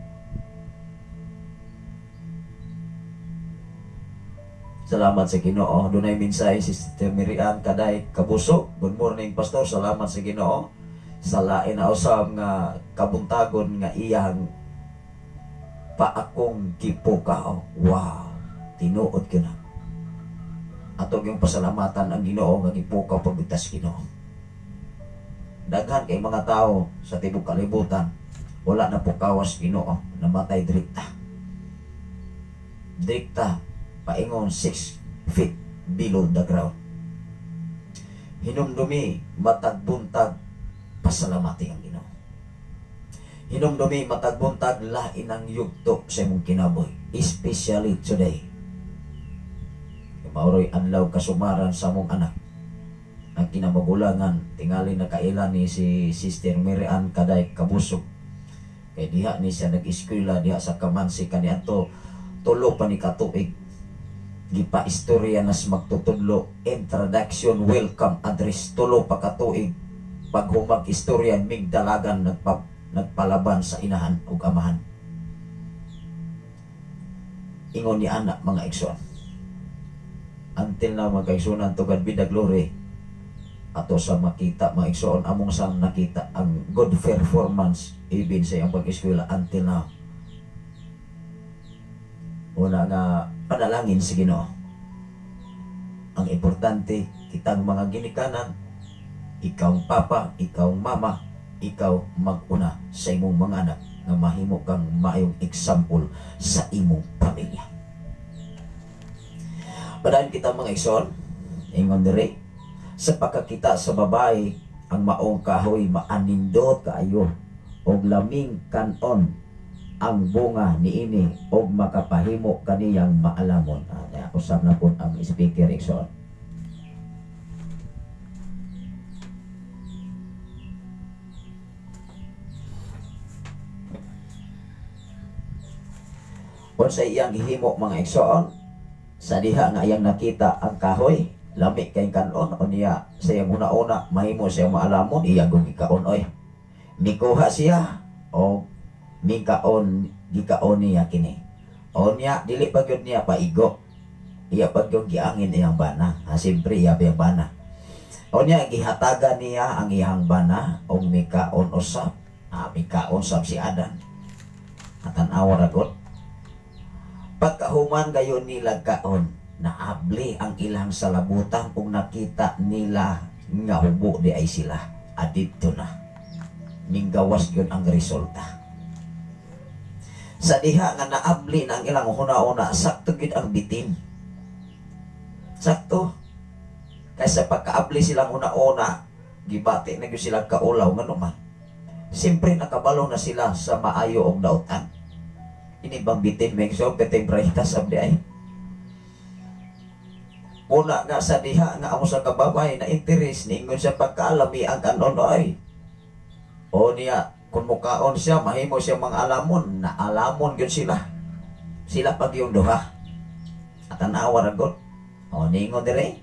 Salamat sa Ginoo. Dunay mensahe si Sister Miriam Kaday Kabuso. Good morning, Pastor. Salamat sa Ginoo. Sa lain na usab nga kabuntagon nga iyang paakong gipukaw. Wow, tinuod ko na. Ato yung pasalamatan ang Ginoo nga gipukaw pagbitas Ginoo. Daghan kay mga tao sa tibok kalibutan wala na pukawas Ginoo, namatay direkta. Direkta paingon 6 feet below the ground. Hinumdumi matag buntag pasalamati ang Ginoo. Hinumdumi matag buntag lain ang yugto sa imong kinabuhi, especially today. Mauroy adlaw kasumaran sa mong anak. Ang kinamagulangan tingali nakaila ni si Sister Miriam Kaday Kabusog. Kay diha ni siya nag-eskwela diha sa Kamansi kaniadto tulo pa ni katuig. Gipa-istorya nas magtutudlo, introduction, welcome address, tulo pa katuig. Paghumag istorya migdalagan nagpalaban sa inahan ug amahan. Ingon ni anak mga igsoon. Until now mga kaigsunan, to God be the glory. Ato sa makita mga igsoon, among sang nakita ang good performance even sa iyang pag-eskwela until now. Una nga panalangin sa Ginoo. Ang importante, kitang mga ginikanan, ikaw ang papa, ikaw ang mama, ikaw mag-una sa imong mga anak nga mahimo kang maayong example sa imong pamilya. Padayon kita mga igsoon, ingon diri, sa pagkakita sa babae, ang maong kahoy maanindot kaayo og laming kanon ang bunga niini og makapahimo kaniyang maalamon. Usab na po ang speaker igsoon. Unsa iyang gihimo mga igsoon? Sa diha nga iyang nakita ang kahoy, lami kay kanon, unya sa iyang una-una mahimo siyang maalamon, iya gung gikaon oy. Mikuha siya og mikaon, gikaon niya kini. Onya dili pa gyud niya paigo. Iya pa gyud giangin iyang bana. Siyempre iya pa iyang bana. Onya gihatagan niya ang iyang bana og mikaon usab. Mikaon sab si Adan. Tan-awa ra gud. Pagkahuman gayon nila kaon, naabli ang ilang salabutan kung nakita nila nga hubo di ay sila. Adidto na. Minggawas gyud ang resulta. Sa diha nga naabli na ang ilang huna-huna, sakto gyud ang bitin. Sakto. Kaysa pagkaabli silang huna-huna, gibati na gyud silang kaulaw nganuman. Siyempre nakabalo na sila sa maayo og dautan. Ini bang bitin may so peteng brahita sab di ay. Una nga sa diha nga amo sa kababay na interes niingon siya pagkaalami ang kanon oy. O niya kung mukaon siya mahimo siya mga alamon, na alamon gyud sila. Sila pag yung duha. At tanawa ra gud. O niingon dire.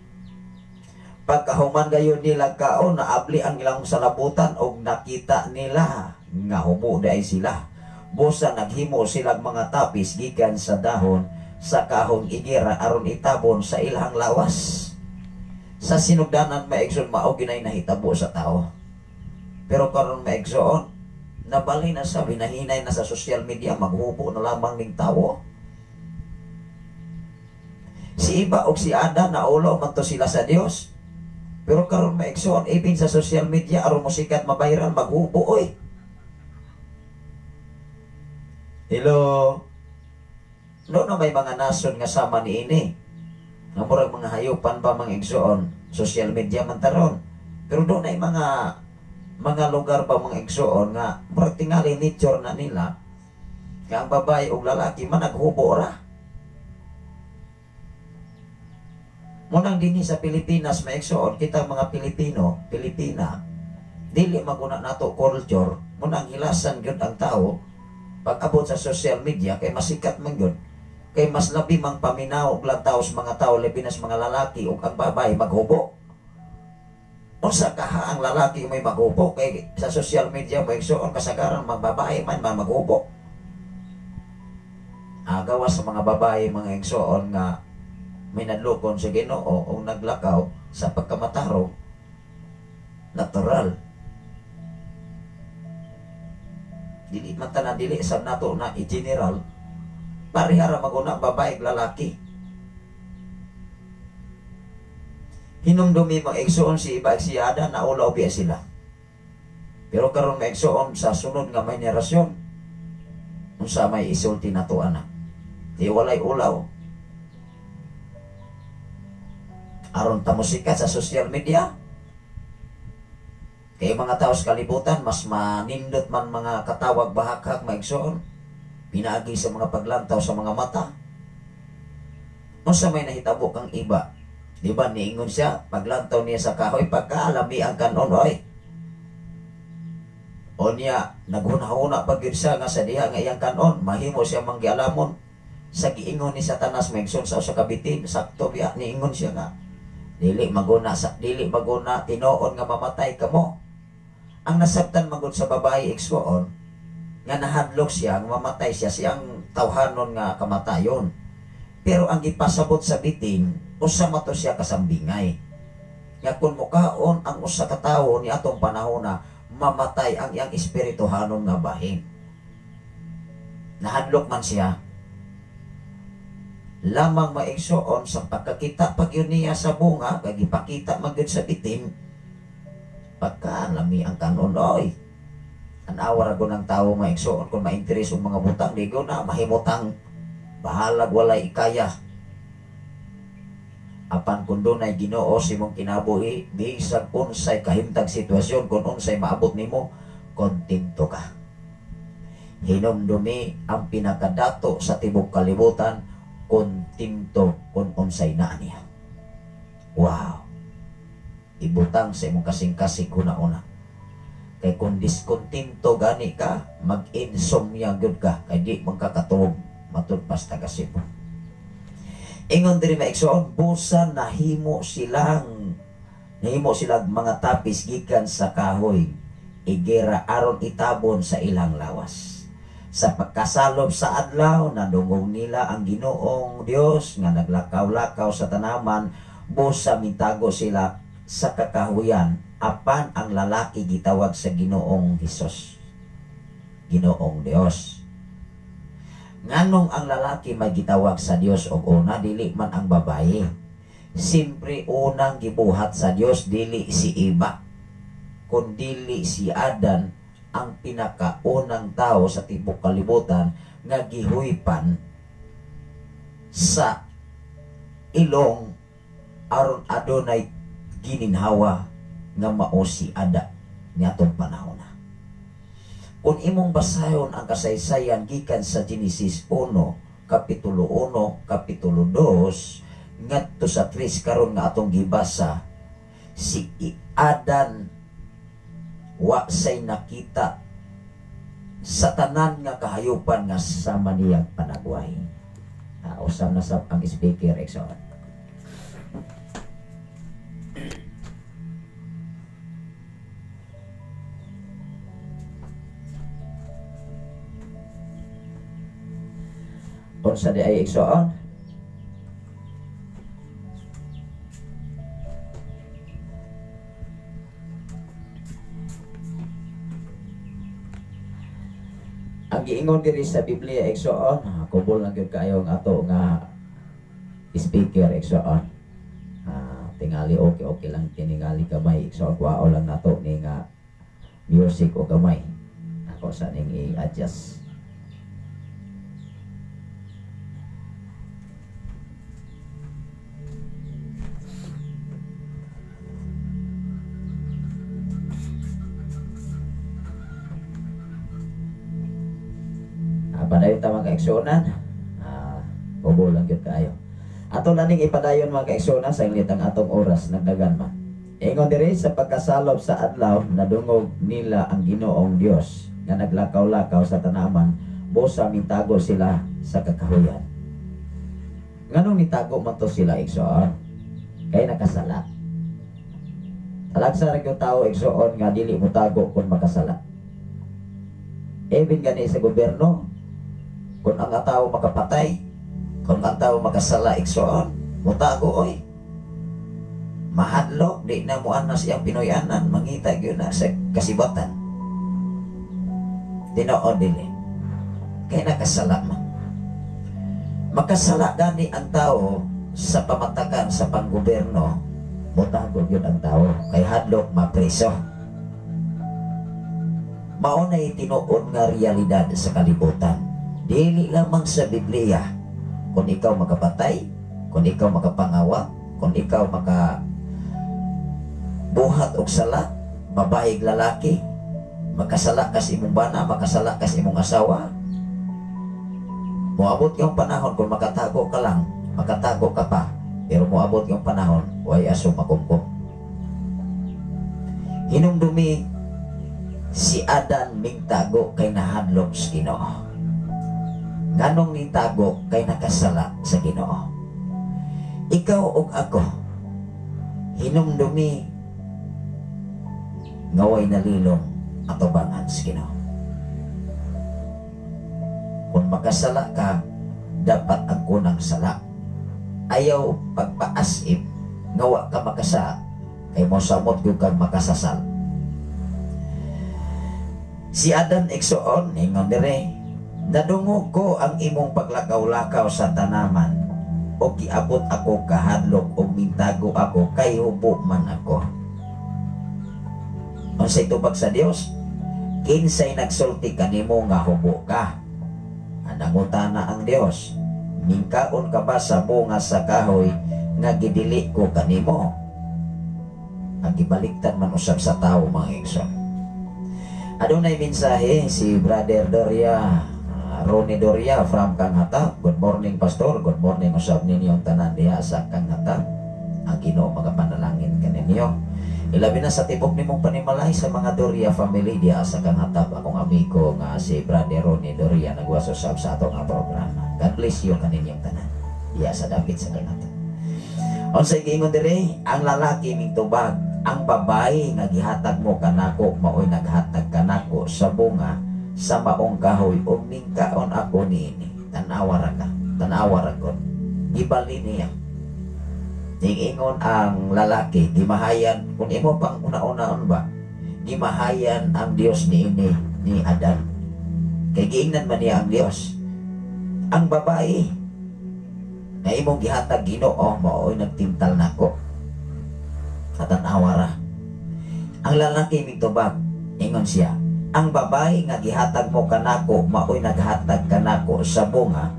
Pagkahuman gayon nila kaon, naabli ang ilang salabutan og nakita nila nga hubo diay sila. Busa naghimo silang mga tapis gikan sa dahon sa kahong igera aron itabon sa ilang lawas. Sa sinugdanan, mga igsoon, mao ginay nahitabo sa tao. Pero karon, mga igsoon, nabali na sa binahinay na sa social media, maghubo na lamang ning tawo. Si Eva og si Adan, naulaw man to sila sa Dios. Pero karon, mga igsoon, even sa social media, aron mo sikat, ma-viral, maghubo oy. Hello. No, no, may mga nasod nga sama ni ini. Nga murag mga hayupan ba, mga igsoon, social media man taron. Pero doon ay mga lugar ba, mga igsoon, nga murag tingali nature na nila nga ang babae ug lalaki man naghubo ra. Munang dinhi sa Pilipinas, mga igsoon, kita mga Pilipino, Pilipina, dili maguna nato culture, munang hilasan gyud ang tao pag abot sa social media kay masikat man gyud. Kay mas labi mang paminaw og lantaw sa mga tao, labi na sa mga lalaki ug ang babae maghubo. Unsa kaha ang lalaki may maghubo kay sa social media, mga igsoon, kasagaran magbabae man man maghubo. Gawas sa mga babae, mga igsoon, nga may nadlokon sa Ginoo o naglakaw sa pagkamatarong natural. Dili man tanan, dili sa nato na i-general, parehara maguna babae ug lalaki. Hinumdumi, mga igsoon, si Eva si Adan naulaw biya sila. Pero karon, mga igsoon, sa sunod nga may henerasyon, unsa may isulti nato ana? Di walay ulaw. Aron ta mosikat sa social media. Kay mga tao sa kalibutan, mas manindot man mga katawag bahaghag, mga igsoon, pinaagi sa mga paglantaw sa mga mata. Unsa may nahitabo kang iba? Di ba niingon siya, paglantaw niya sa kahoy, pagkaalami ang kanon, oy. O niya, naghuna-huna pag yun siya nga sa diha nga iyang kanon, mahimo siya manggialamon. Sa giingon ni Satanas, mga igsoon, sa usa ka bitin, sakto biya, niingon siya nga, dili maguna sa, dili maguna tinuon nga mamatay kamo. Ang nasabtan magud sa babae, igsoon, nga nahadlok siya nga mamatay siya, siyang tawhanon nga kamatayon. Pero ang gipasabot sa bitin, usa mato siya kasambingay. Nga kung mukaon ang usa ka tawo ni atong panahona, mamatay ang iyang espirituhanon nga bahin. Nahadlok man siya. Lamang, mga igsoon, sa pagkakita pag yun niya sa bunga, kay gipakita man gyud sa bitin, pagkalami ang kanon, oy. An-awa ra ng tao, mga igsoon, kung ma-interest og mga butang, di ko na mahimutang bahalag walay ikaya. Apan kung dunay Ginoo sa imong kinabuhi, bisan unsay kahimtang sitwasyon, kung unsay maabot nimo, kontento ka. Hinumdumi ang pinakadato sa tibok kalibutan, kontento kung unsay naa niya. Wow! Ibutang sa imong kasing-kasing una-una. Kay kung diskontento gani ka, mag-insomnia gyud ka, kay di man ka katuog matud pa sa taga Cebu. Ingon diri, mga igsoon, busa nahimo silang mga tapis gikan sa kahoy igera aron itabon sa ilang lawas. Sa pagkasalop sa adlaw, nadungog nila ang Ginoong Dios nga naglakaw-lakaw sa tanaman, busa mitago sila sa kakahuyan, apan ang lalaki gitawag sa Ginoong Hesus, Ginoong Dios. Nganong ang lalaki may gitawag sa Dios og una, dili man ang babae? Simpre unang gibuhat sa Dios dili si Eva, kundili si Adan, ang pinakaunang tao sa tibok kalibutan nga gihuypan sa ilong aron adunay gininhawa nga mao si Ada niatong panahon na. Kung imong basahon ang kasaysayan gikan sa Genesis 1, Kapitulo 1, Kapitulo 2, ngadto sa 3 karon nga atong gibasa, si Adan wa say nakita sa tanan nga kahayupan nga sama niyang panagway. Usam na sa ang speaker, igsoon. Unsa di ay, igsoon? Ang giingon diri sa Biblia, igsoon, kubol lang gyud kaayo ang ato nga speaker, igsoon. Tingali okay okay lang tiningali gamay, igsoon, kuwao lang nato ni nga music o gamay. Ako sa ning i-adjust. Padayon ta, mga kaigsuonan. Kubol lang gyud kaayo. Ato na ning ipadayon, mga kaigsuonan, sa ang atong oras nagdagan man. Ingon diri, sa pagkasalop sa adlaw, nadungog nila ang Ginoong Dios nga naglakaw-lakaw sa tanaman, busa mitago sila sa kakahuyan. Nganong nitago man to sila, igsoon? Kay nakasala. Talagsa ra gyud tao, igsoon, nga dili mo tago kung makasala. Even gani sa gobyerno, kung ang tao makapatay, kung ang tao makasala, igsoon, mutago oy. Mahadlok, di na mo anas iyang Pinoyanan, mangita gyud na sa kasibatan. Tinuod dili. Kay nakasala man. Makasala gani ang tao sa pamatakan sa panggobyerno, mutago gyud ang tao kay hadlok mapreso. Mao nay tinuod nga realidad sa kalibutan. Dili lamang sa Biblia. Kung ikaw makapatay, kung ikaw makapangawa, kung ikaw maka buhat og sala, babae lalaki, makasala ka sa imong bana, makasala ka sa imong asawa, moabot yung panahon kung makatago ka lang, makatago ka pa, pero moabot yung panahon, way aso makumkum. Hinumdumi si Adan mingtago kay nahadlok sa Ginoo. Nganong nitago? Kay nakasala sa Ginoo. Ikaw ug ako, hinumdumi nga way nalilong atubangan sa Ginoo. Kung makasala ka, dapat ang kunang sala. Ayaw pagpaasip nga wa ka makasala, kay mosamot gyud kang makasasal. Si Adan, igsoon, ingon dire, nadungog ko ang imong paglakaw-lakaw sa tanaman, o giabot ako kahadlok og mintago ako kay hubo man ako. Unsay tubag sa Dios? Kinsay nagsulti kanimo nga hubo ka? Nangutana ang Dios, mingkaon ka ba sa bunga sa kahoy nga gidili ko kanimo? Ang gibaliktad man usab sa tawo, mga igsoon. Adunay mensahe si Brother Doria, Ronnie Doria from Kanghatap. Good morning, Pastor. Good morning usab ninyong tanan diha sa Kanghatap. Ang Ginoo magapanalangin kaninyo. Ilabi na sa tibok nimong panimalay sa mga Doria family diha sa Kanghatap. Akong amigo nga si Brother Ronnie Doria nagwas usab sa ato nga programa. God bless you kaninyong tanan diha sa dapit sa Kanghatap. Unsay giingon dire, ang lalaki mingtubag, ang babae nga gihatag mo kanako maoy naghatag kanako sa bunga sa maong kahoy ug mingkaon ako niini. Tanawa ra ka, tanawa ra kon. Gibali niya. Ningingon ang lalaki, gimahayan, kung imo pang una-unaon ba, gimahayan ang Dios niini ni Adan. Kay giingnan man niya ang Dios. Ang babae na imong gihatag Ginoo maoy nagtimtal nako. Katanawa ra. Ang lalaki mingtubag, ingon siya, ang babae nga gihatag mo kanako maoy naghatag kanako sa bunga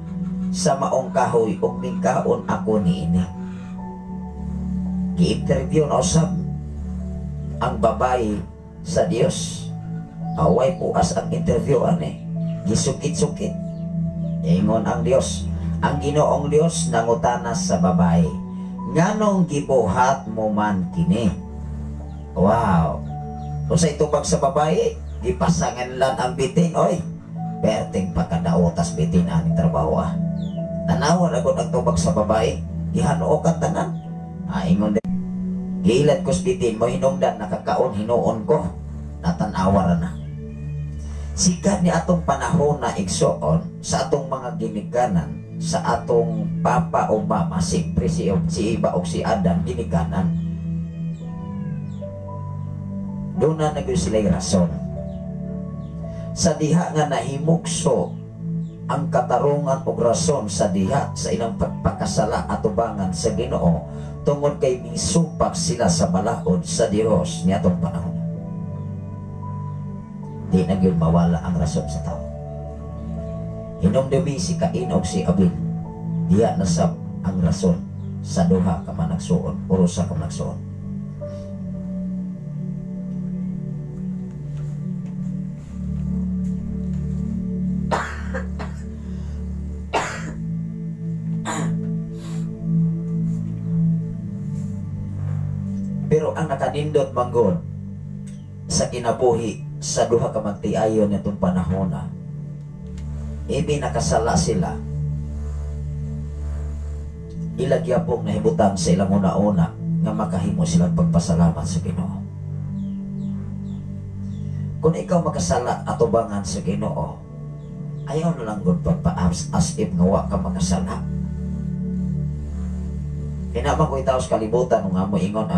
sa maong kahoy ug mingkaon ako niini. Gi-interview na usab ang babae sa Dios. Away puas ang interview ani. Gisukit-sukit. Ingon ang Dios, ang Ginoong Dios nangutana sa babae, nganong gibuhat mo man kini? Wow. Unsay tubag sa babae? Gipasangan lang ang bitin, oy. Perting pagkadaotas bitin aning trabaho ah. Tanawa na gud ang tubag sa babae, gihanuok ang tanan. Ingon din, giilad ko sa bitin mo hinungdan nakakaon hinuon ko. Natanawa ra na. Sikat ni atong panahon na igsoon sa atong mga ginikanan sa atong papa o mama, siyempre si Eva o si Adam ginikanan. Doon na nagyo sila'y rason. Sa diha nga nahimukso ang katarungan og rason sa diha sa ilang pagpakasala atubangan sa Ginoo, tungod kay misupak sila sa balaod sa Dios niadtong panahon. Di na gyud mawala ang rason sa tao. Hinumdumi si Cain og si Abel, diha nasab ang rason sa duha ka managsuon o usa ka managsuon. Pero ang nakanindot manggod sa kinabuhi sa duha ka magtiayon nitong panahona, ibi nakasala sila, ilagyapong nahibutang sa ilang una-una nga makahimo silang pagpasalamat sa Ginoo. Kung ikaw makasala atubangan sa Ginoo, ayaw na lang gud pagpaas as if nga wa ka makasala. Kinabang ko itaw sa kalibutan nga mo ingon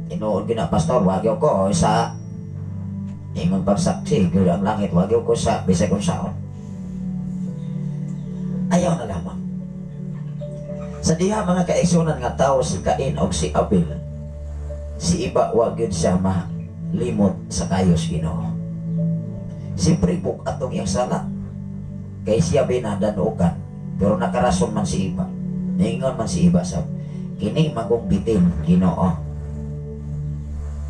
tinuod gyud na pastor, wagyaw ko sa ingon pagsaksi gyud ang langit, wagyaw ko sa bisag unsaon. Ayaw na lamang. Sa diha mga kaigsunan nga tawo si Cain og si Abel, si Iba wa gyud siya malimot sa kayos Ginoo. Siyempre buk atong iyang sala kay siya binadanukan, pero nakarason man si Iba. Ningon man si Iba sa kini magong bitin Ginoo.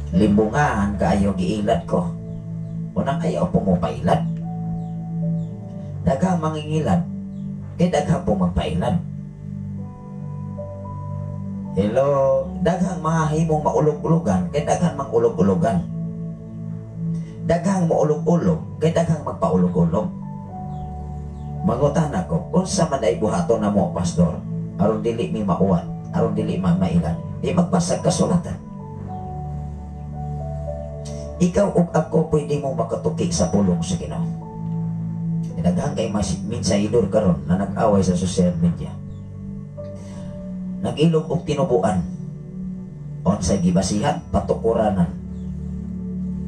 Limbungan kaayo giilad ko. Unang ayaw pumupailad. Daghang mangingilad kay daghang pumagpailad. Hello, daghang mahimong maulog-ulogan kay daghang mangulog-ulogan. Daghang maulog-ulog kay daghang magpaulog-ulog. Mangutan ako, unsa man ay buhaton namo pastor aron dili mi mauwat, aron dili man mailan, di magpasag kasulatan. Ikaw ug ako pwede mo makatuki sa pulong sa Ginoo. Daghang kay minsahidor karon na nag-away sa social media. Nag-ilog og tinubuan. Unsay gibasihan, patukuranan.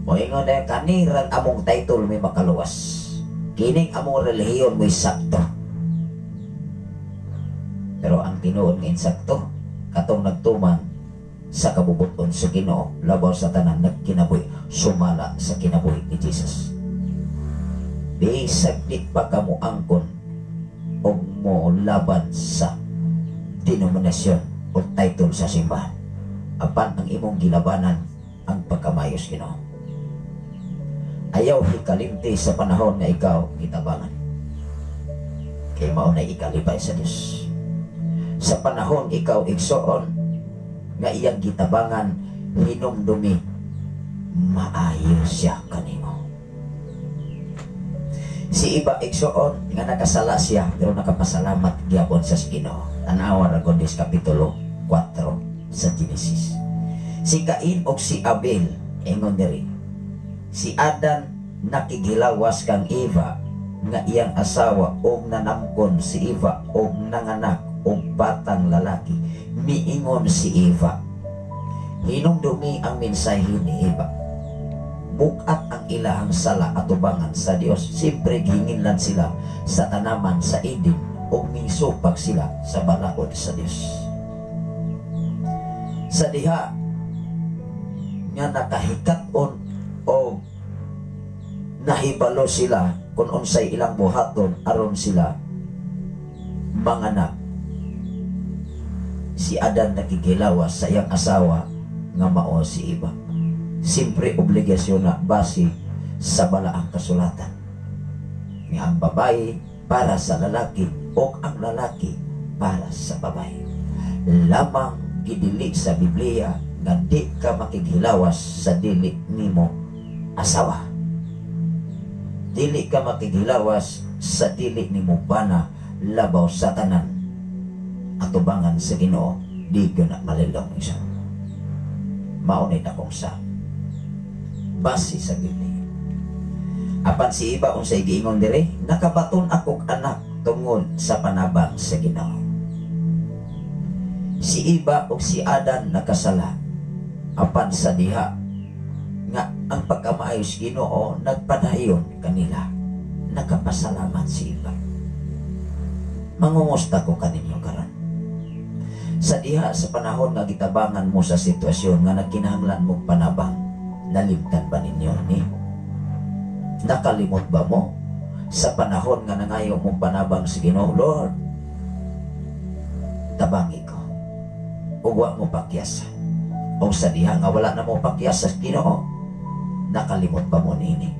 Moingon na kanirang among title may makaluwas. Kining among relihiyon mo'y sakto. Pero ang tinuod nga insakto, katong nagtuman sa kabubuton sa Ginoo, labaw sa tanan nagkinabuhi, sumala sa kinabuhi ni Jesus. Bisag di pa kamo angkon og mo laban sa denominasyon o title sa simbahan, apan ang imong gilabanan ang pagkamayos Ginoo. Ayaw hikalimti sa panahon nga ikaw gitabangan, kay mao na ikalipay sa Dios. Sa panahon ikaw igsoon nga iyang gitabangan, hinumdumi maayo siya kanimo. Si iba igsoon nga nakasala siya pero nakapasalamat gyapon sa Ginoo. Tan-awa ra gud sa kapitulo 4 sa Genesis. Si Cain og si Abel ingon diri, si Adan nakigilawas kang Eva nga iyang asawa og nanamkon si Eva og nanganak og batang lalaki. Miingon si Eva. Hinumdumi ang mensahe ni Eva. Bukat ang ilahang sala atubangan sa Dios. Siyempre gihinginlan sila sa tanaman sa Eden ug misupak sila sa balaod sa Dios. Sa diha nga nakahikat-on o nahibalo sila kung unsay ilang buhaton aron sila manganak. Si Adan nakikilawas sa iyang asawa nga mao si Eva. Siyempre obligasyon na base sa balaang kasulatan nga ang babae para sa lalaki o ang lalaki para sa babae. Lamang gidili sa Biblia nga di ka makighilawas sa dili nimo asawa. Dili ka makighilawas sa dili nimo bana labaw sa tanan. Atubangan sa Ginoo, di ko na malilong isa. Maunay akong sa base sa Biblia. Apan si iba unsay giingon dire, nakabaton akong anak tungod sa panabang sa Ginoo. Si Eva ug si Adan nakasala, apan sa diha nga ang pagkamaayo sa Ginoo nagpadayon kanila, nakapasalamat si Eva. Mangumusta ko kaninyo karon. Sa diha sa panahon nga gitabangan mo sa sitwasyon nga nagkinahanglan mo panabang, nalimtan ba ninyo ni? Nakalimot ba mo sa panahon nga nangayo mong panabang sa Ginoo? "Lord, tabangi ko." Ug wa mo pakyasa. O sa diha nga wala na mo pakyasa sa Ginoo, nakalimot ba mo nini?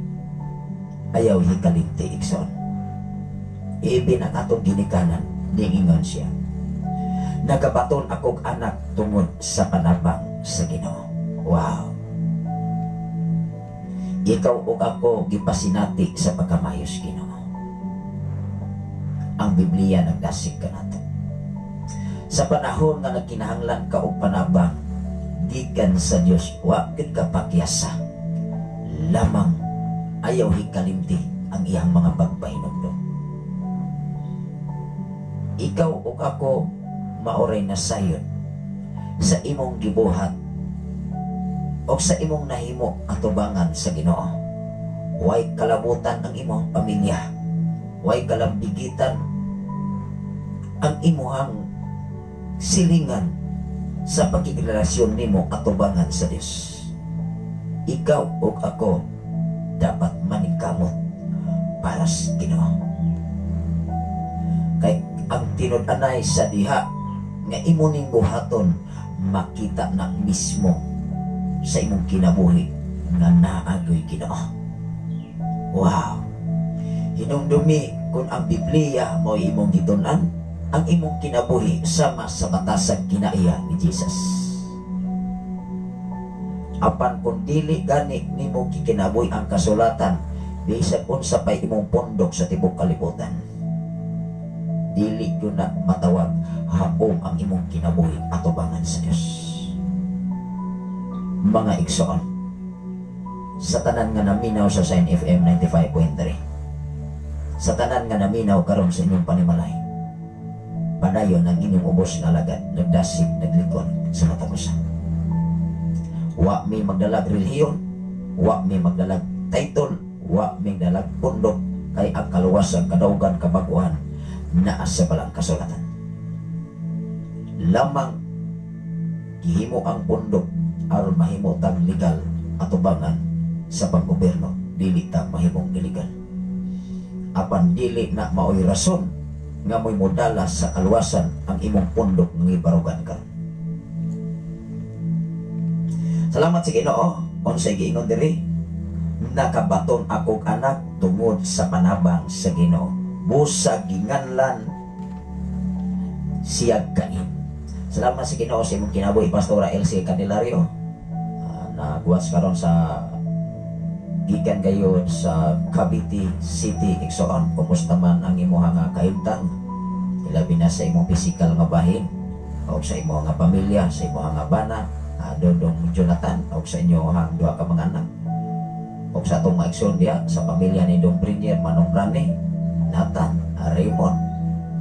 Ayaw hikalimti, igsoon. Ibi ang atong ginikanan, ningingon siya, "Nagabaton akong anak tungod sa panabang sa Ginoo." Wow. Ikaw ug ako gipasinati sa pagkamayo sa Ginoo. Ang Biblia nagdasig kanato. Sa panahon nga nagkinahanglan ka og panabang gikan sa Dios, wa gid ka pakyasa. Lamang ayaw hikalimti ang iyang mga pagpahinumdom. Ikaw ug ako maoray nasayod sa imong gibuhat o sa imong nahimo atubangan sa Ginoo. Way kalabutan ang imong pamilya. Way kalambigitan ang imuhang silingan sa pagkikrelasyon nimo atubangan sa Dios. Ikaw ug ako dapat maningkamot para sa Ginoo. Kay ang tinud-anay sa diha nga imo ning buhaton, makita na mismo sa imong kinabuhi nga naagoy Ginoo. Wow. Hinumdumi kung ang Biblia mo imong gitun-an, ang imong kinabuhi sama sa batasag kinaiya ni Jesus. Apan kung dili gani nimo kikinabuhi ang kasulatan, bisag unsa pay imong pundok sa tibok kalibutan, dili gyud na matawag haom ang imong kinabuhi atubangan sa Dios. Mga igsoon, sa tanan nga naminaw sa Shine FM 95.3, sa tanan nga naminaw karon sa inyong panimalay, padayon ang inyong ubos nga alagad, nagdasig, naglikod sa matag usa. Wa mi magdalag relihiyon, wa mi magdalag title, wa mi magdalag pundok, kay ang kaluwasan, kadaugan, kabaguhan naa sa balang kasulatan. Lamang gihimo ang pundok aron mahimo tag legal atubangan sa panggobyerno, dili ta mahimong illegal. Apan dili na maoy rason nga mo'y modala sa kaluwasan ang imong pundok nga gibarugan karon. Salamat sa Ginoo. Unsay giingon diri? "Nakabaton akong anak tungod sa panabang sa Ginoo." Busa ginganlan siya Cain. Salamat sa Ginoo sa imong kinabuhi, Pastora Elsie Candelario. Nagwas karon sa gikan kayo sa Cavite City, igsoon. Kumusta man ang imong nga kahimtang? Ilabi na sa imong physical nga bahin o sa imong nga pamilya, sa imong nga bana, Dodong Jonathan, o sa inyong duha ka mga anak. O sa atong mga igsoon diha sa pamilya ni Dong Premier, Manong Rane, Nathan, Raymond,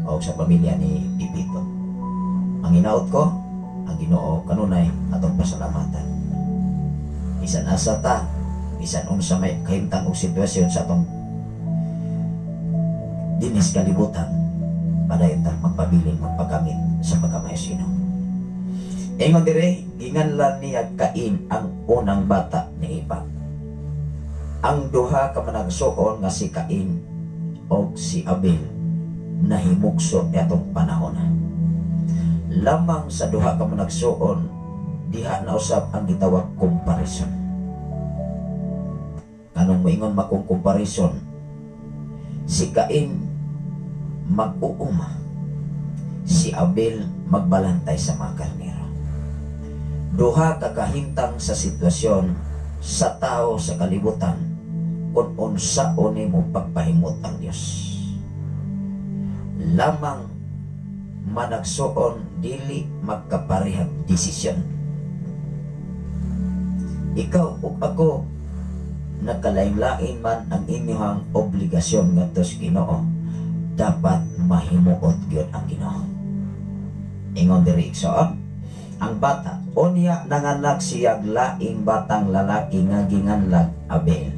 o sa pamilya ni Pipito. Ang hinaot ko, ang Ginoo kanunay atong pasalamatan. Bisan asa ta, bisan unsa may kahimtang og sitwasyon sa atong dinis kalibutan, padayon ta magpabilin, magpagamit sa pagkamaayo sa Ginoo. Ingon dire, ginganlan niya Cain ang unang bata ni Eva. Ang duha ka managsuon nga si Cain og si Abel nahimugso niadtong panahon. Lamang sa duha ka managsuon, diha na usab ang gitawag comparison. Anong moingon makong comparison? Si Cain mag-uuma, si Abel magbalantay sa mga karnero. Duha ka kahimtang sa sitwasyon sa tao sa kalibutan kung unsaon nimo pagpahimot ang Dios. Lamang managsuon dili magkaparehag desisyon. Ikaw ug ako, nagkalain-lain man ang inyong obligasyon ngadto sa Ginoo. Dapat mahimuot gyud ang Ginoo. Ingon diri, igsoon, ang bata, unya nanganak siya laing batang lalaki nga ginganlag Abel.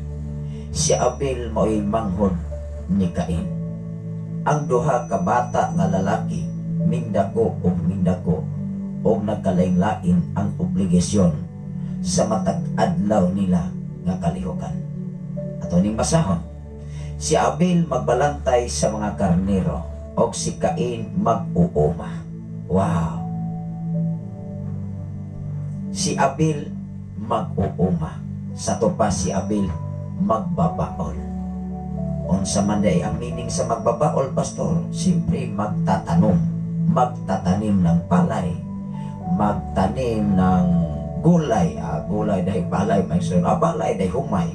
Si Abel mao'y manghod ni Cain. Ang duha ka bata nga lalaki mindako og mindako og nagkalain-lain ang obligasyon sa matag adlaw nila nga kalihukan. Ato ning basahon. Si Abel magbalantay sa mga karnero og si Cain mag-uuma. Wow. Si Abel mag-uuma. Sa pa si Abel magbabaol. Unsa man day ang meaning sa magbabaol, pastor? Siyempre magtatanom, magtatanim ng palay, magtanim ng gulay, gulay dahil palay, may sunod, palay dahil humay,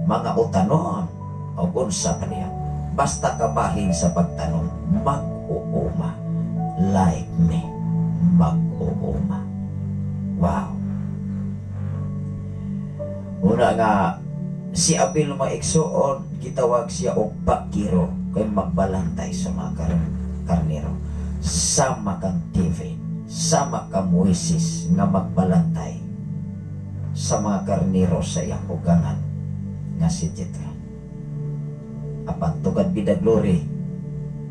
mga utanon, o unsa pa niya. Basta kabahin sa pagtanom, mag-uuma. Like me, mag-uuma. Wow. Una nga, si Abel, mga igsuon, gitawag siya og bakiro kay magbalantay sa mga karnero. Sama kang David, sama ka Moises nga magbalantay sa mga karnero sa iyang ugangan nga si Jethro. Apan to God be the glory,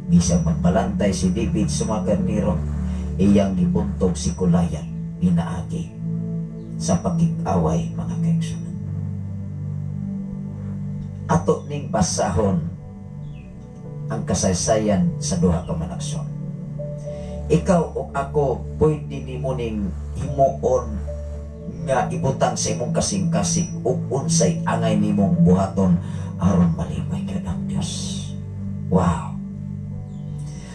bisag magbalantay si David sa mga karnero, iyang gibuntog si Goliath pinaagi sa pakig-away, mga kaigsunan. Ato ning basahon ang kasaysayan sa duha ka managson. Ikaw ug ako, pwede nimo ning himuon nga ibutang sa imong kasing-kasing ug unsay angay nimong buhaton aron malipay gyud ang Dios. Wow.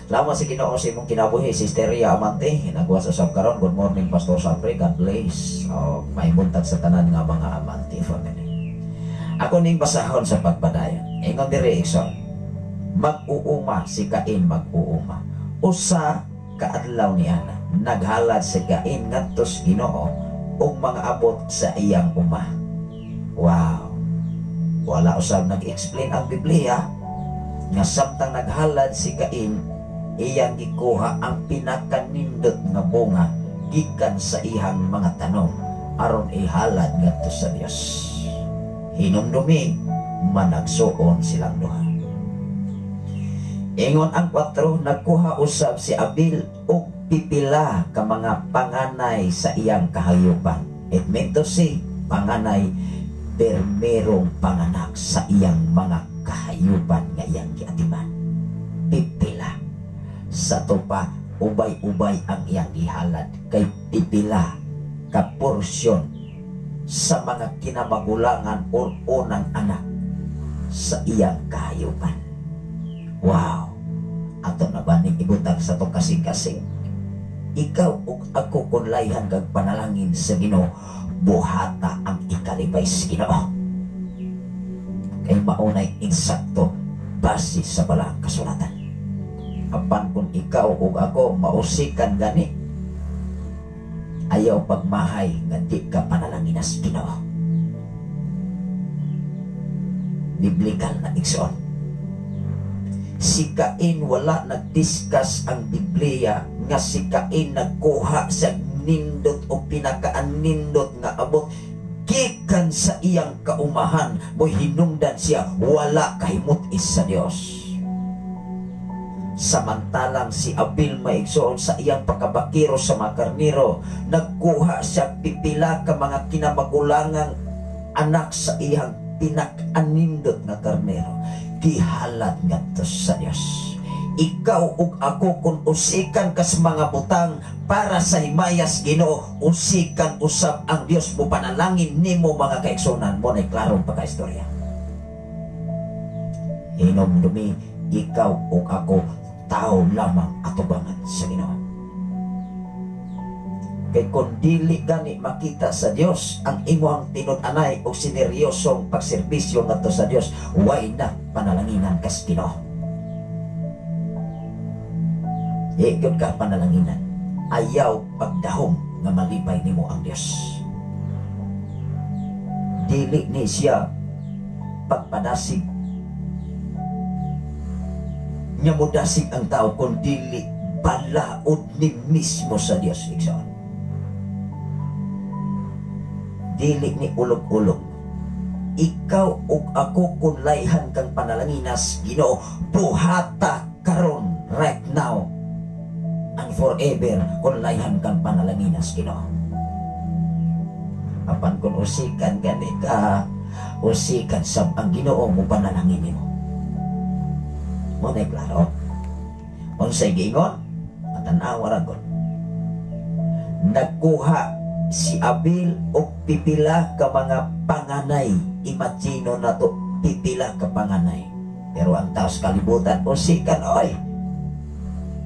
Salamat sa Ginoo sa imong kinabuhi, Sister Ria Amante. Nagwas usab karon. Good morning, Pastor Sapre. God bless. O, may buntag sa tanan nga mga Amante family. Ako ning basahon sa pagpadayon. Ingon diri, igsoon. Mag-uuma si Cain, mag-uuma. Usa kaadlaw niya naghalad si Cain ngadto sa Ginoo og mga abot sa iyang uma. Wow. Wala usab nag-explain ang Biblia nga samtang naghalad si Cain, iyang gikuha ang pinakanindot nga bunga gikan sa iyang mga tanom aron ihalad ngadto sa Dios. Hinumdumi, managsuon silang duha. Ingon ang 4, nagkuha usab si Abel og pipila ka mga panganay sa iyang kahayupan. It meant to say, panganay, permerong panganak sa iyang mga kahayupan nga iyang giatiman. Pipila. Sa tupa, ubay-ubay ang iyang gihalad kay pipila ka porsyon sa mga kinamagulangan or unang anak sa iyang kahayupan. Wow! Ato na ba ning ibutang sa itong kasing-kasing? Ikaw ug ako, kung layhan kag panalangin sa Ginoo, buhata ang ikalipay sa Ginoo. Kay maunay insakto base sa balaang kasulatan. Apan kung ikaw ug ako mausikan gani, ayaw pagmahay nga di ka panalangin sa Ginoo. Biblikal na, igsoon. Si Cain, wala nagdiscuss ang Biblia nga si Cain nagkuha sa nindot o pinakaan-nindot nga abot gikan sa iyang kaumahan, mo'y hinungdan siya wala kahimut-is sa Dios. Samantalang si Abel, maigsoon, sa iyang pagkabakiro sa mga karniro, nagkuha siya pipila ka mga kinamagulangang anak sa iyang pinakanindot nga karnero, gihalad ngadto sa Dios. Ikaw ug ako, kung usikan ka sa mga butang para sa himayas Ginoo, usikan usab ang Dios mo panalangin nimo, mga kaigsunan mo na klarong pagkaistorya. Hinumdumi, ikaw ug ako tao lamang atubangan sa Ginoo. Kay kung dili gani makita sa Dios ang imong tinud-anay o sineryosong pagserbisyo ngadto sa Dios, way na panalanginan kas Ginoo. Ikot ka panalanginan. Ayaw pagdahom nga malipay nimo ang Dios. Dili ni siya pagpadasig. Nga mudasig ang tao kung dili balaod ni mismo sa Dios, igsoon. Dili ni ulog-ulog. Ikaw ug ako, kung layhan kang panalanginas Ginoo, buhata karon, right now and forever, kung layhan kang panalanginas Ginoo. Apan kung usikan gani ka, usikan sab ang Ginoo mo panalangin nimo. Mo na klaro. Unsay giingon? Matanawa ra gud. Nagkuha si Abel og pipila ka mga panganay. Imagine nato, pipila ka panganay. Pero ang tao sa kalibutan, usikan oy.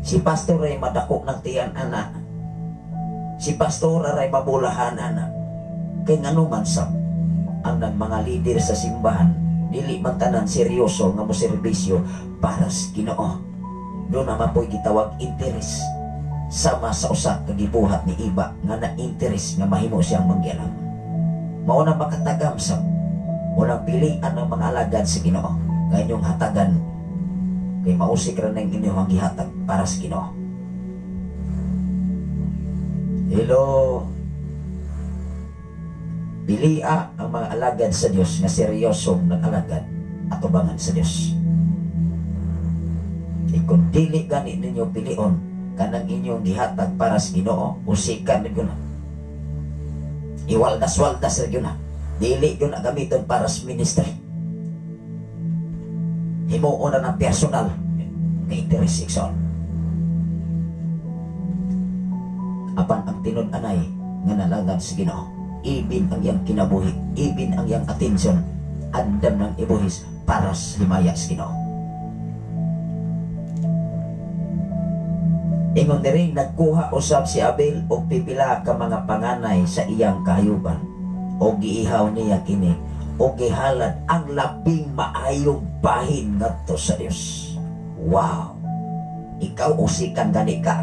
Si pastor ay madako ng tiyan ana. Si pastor ay mabulahan ana. Kay ngano man sab ang nang mga lider sa simbahan, dili man tanan seryoso nga mo serbisyo para sa Ginoo. Doon naman po'y gitawag interes, sama sa usa ka gibuhat ni Iba nga na interes nga mahimo siyang manggialam. Mao na makatagam sa unang pilian ng mga alagad sa Ginoo nga inyong hatagan, kay mausik ra nang inyong gihatag para sa Ginoo. Hello. Pilia ang mga alagad sa Dios nga seryosong nag-alagad atubangan sa Dios. E kung dili gani ninyo pilion kanang inyong gihatag para sa Ginoo, usikan na gyud na. Iwaldas-waldas ra gyud na. Dili gyud na gamiton para sa ministry. Himuon na ng personal nga interes, igsoon. Apan ang tinud-anay nga nalagad sa Ginoo, ibin ang iyang kinabuhi, ibin ang iyang atensyon, andam ng ibuhis para sa himaya sa Ginoo. Ingon diri, nagkuha usab si Abel og pipila ka mga panganay sa iyang kahayupan, og giihaw niya kini og gihalad ang labing maayong bahin ngadto sa Dios. Wow! Ikaw usikan gani ka.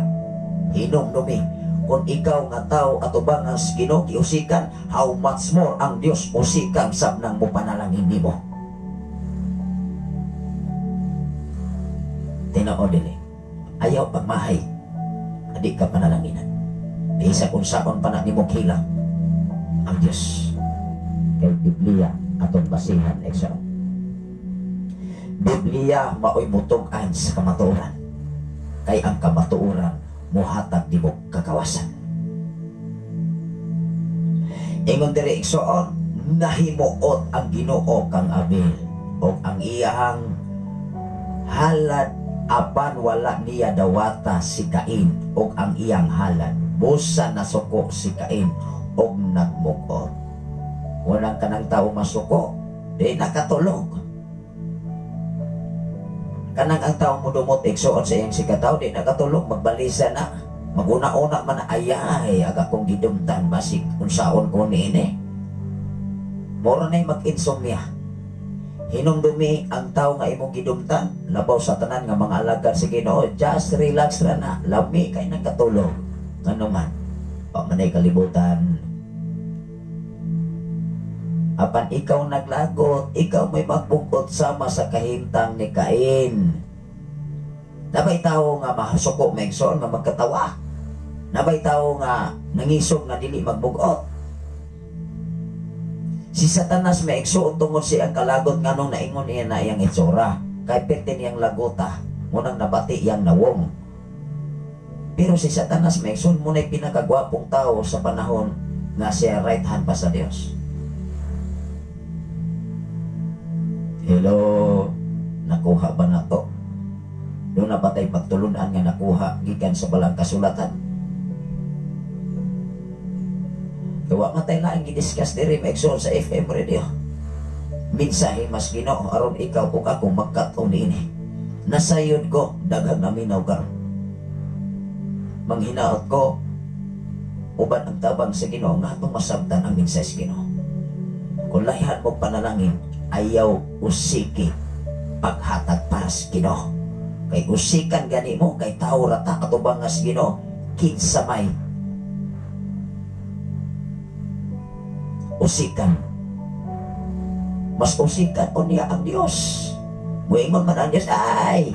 Hinumdumi, kung ikaw nga tao atubangan sa Ginoo giusikan, how much more ang Dios usikan sab nang mopanalangin nimo. Tinuod dili. Ayaw pagmahay, adi ka panalanginan. Bisa kung saon pa na nimo kilang ang Dios. Kay Biblia atong basihan, igsoon. Biblia maoy mutug-an sa kamatuoran. Kay ang kamatuoran mohatag nimo kagawasan. Ingon diri, igsoon, nahimuot ang Ginoo kang Abel og ang iyang halad, apan wala niya dawata si Cain og ang iyang halad. Busa nasuko si Cain og nagmukot. Walang kanang tao masuko, di nakatulog. Kanang ang tao mudumot, igsoon, sa iyang sikataw, di nakatulog, magbalisa na. Maguna-una man, ayay, aga kong gidumtan, basig unsaon ko niini. Mora na'y mag-insomnia. Hinumdumi ang tao nga imong gidumtan, labaw sa tanan nga mga alagad sa Ginoo, just relax ra na, lami kay nagkatulog. Ngano man, pa manay kalibutan. Apan ikaw naglagot, ikaw may magbukot sama sa kahimtang ni Cain. Nabay tao nga masuko mengson nga magkatawa. Nabay tao nga nangisog nga dili magbugot. Si Satanas may igsuon tungod siyang kalagot nganong naingon niya na iyang itsura. Kay perte niyang lagota, munang nabati iyang nawong. Pero si Satanas may igsuon muna'y pinakagwapong tao sa panahon nga siya right hand pa sa Dios. Hello, nakuha ba na to? Doon na ba tayo pagtulunan nga nakuha gikan sa balang kasulatan? Gawa matay laing gidiscuss diri maigsoon sa FM radio. Mensahe mas Ginoo aron ikaw ug ako magkat-on niini. Nasayod ko daghang naminaw karon. Manghinaot ko uban ang tabang sa Ginoo nga atong masabtan ang mensahe sa Ginoo. Kung layhan mo panalangin, ayaw usiki paghatag para sa Ginoo. Kay usikan gani mo kay tao ra ta atubang sa Ginoo, kinsa may usikan. Mas usikan o niya ang Dios. Muingon man ang Dios, ay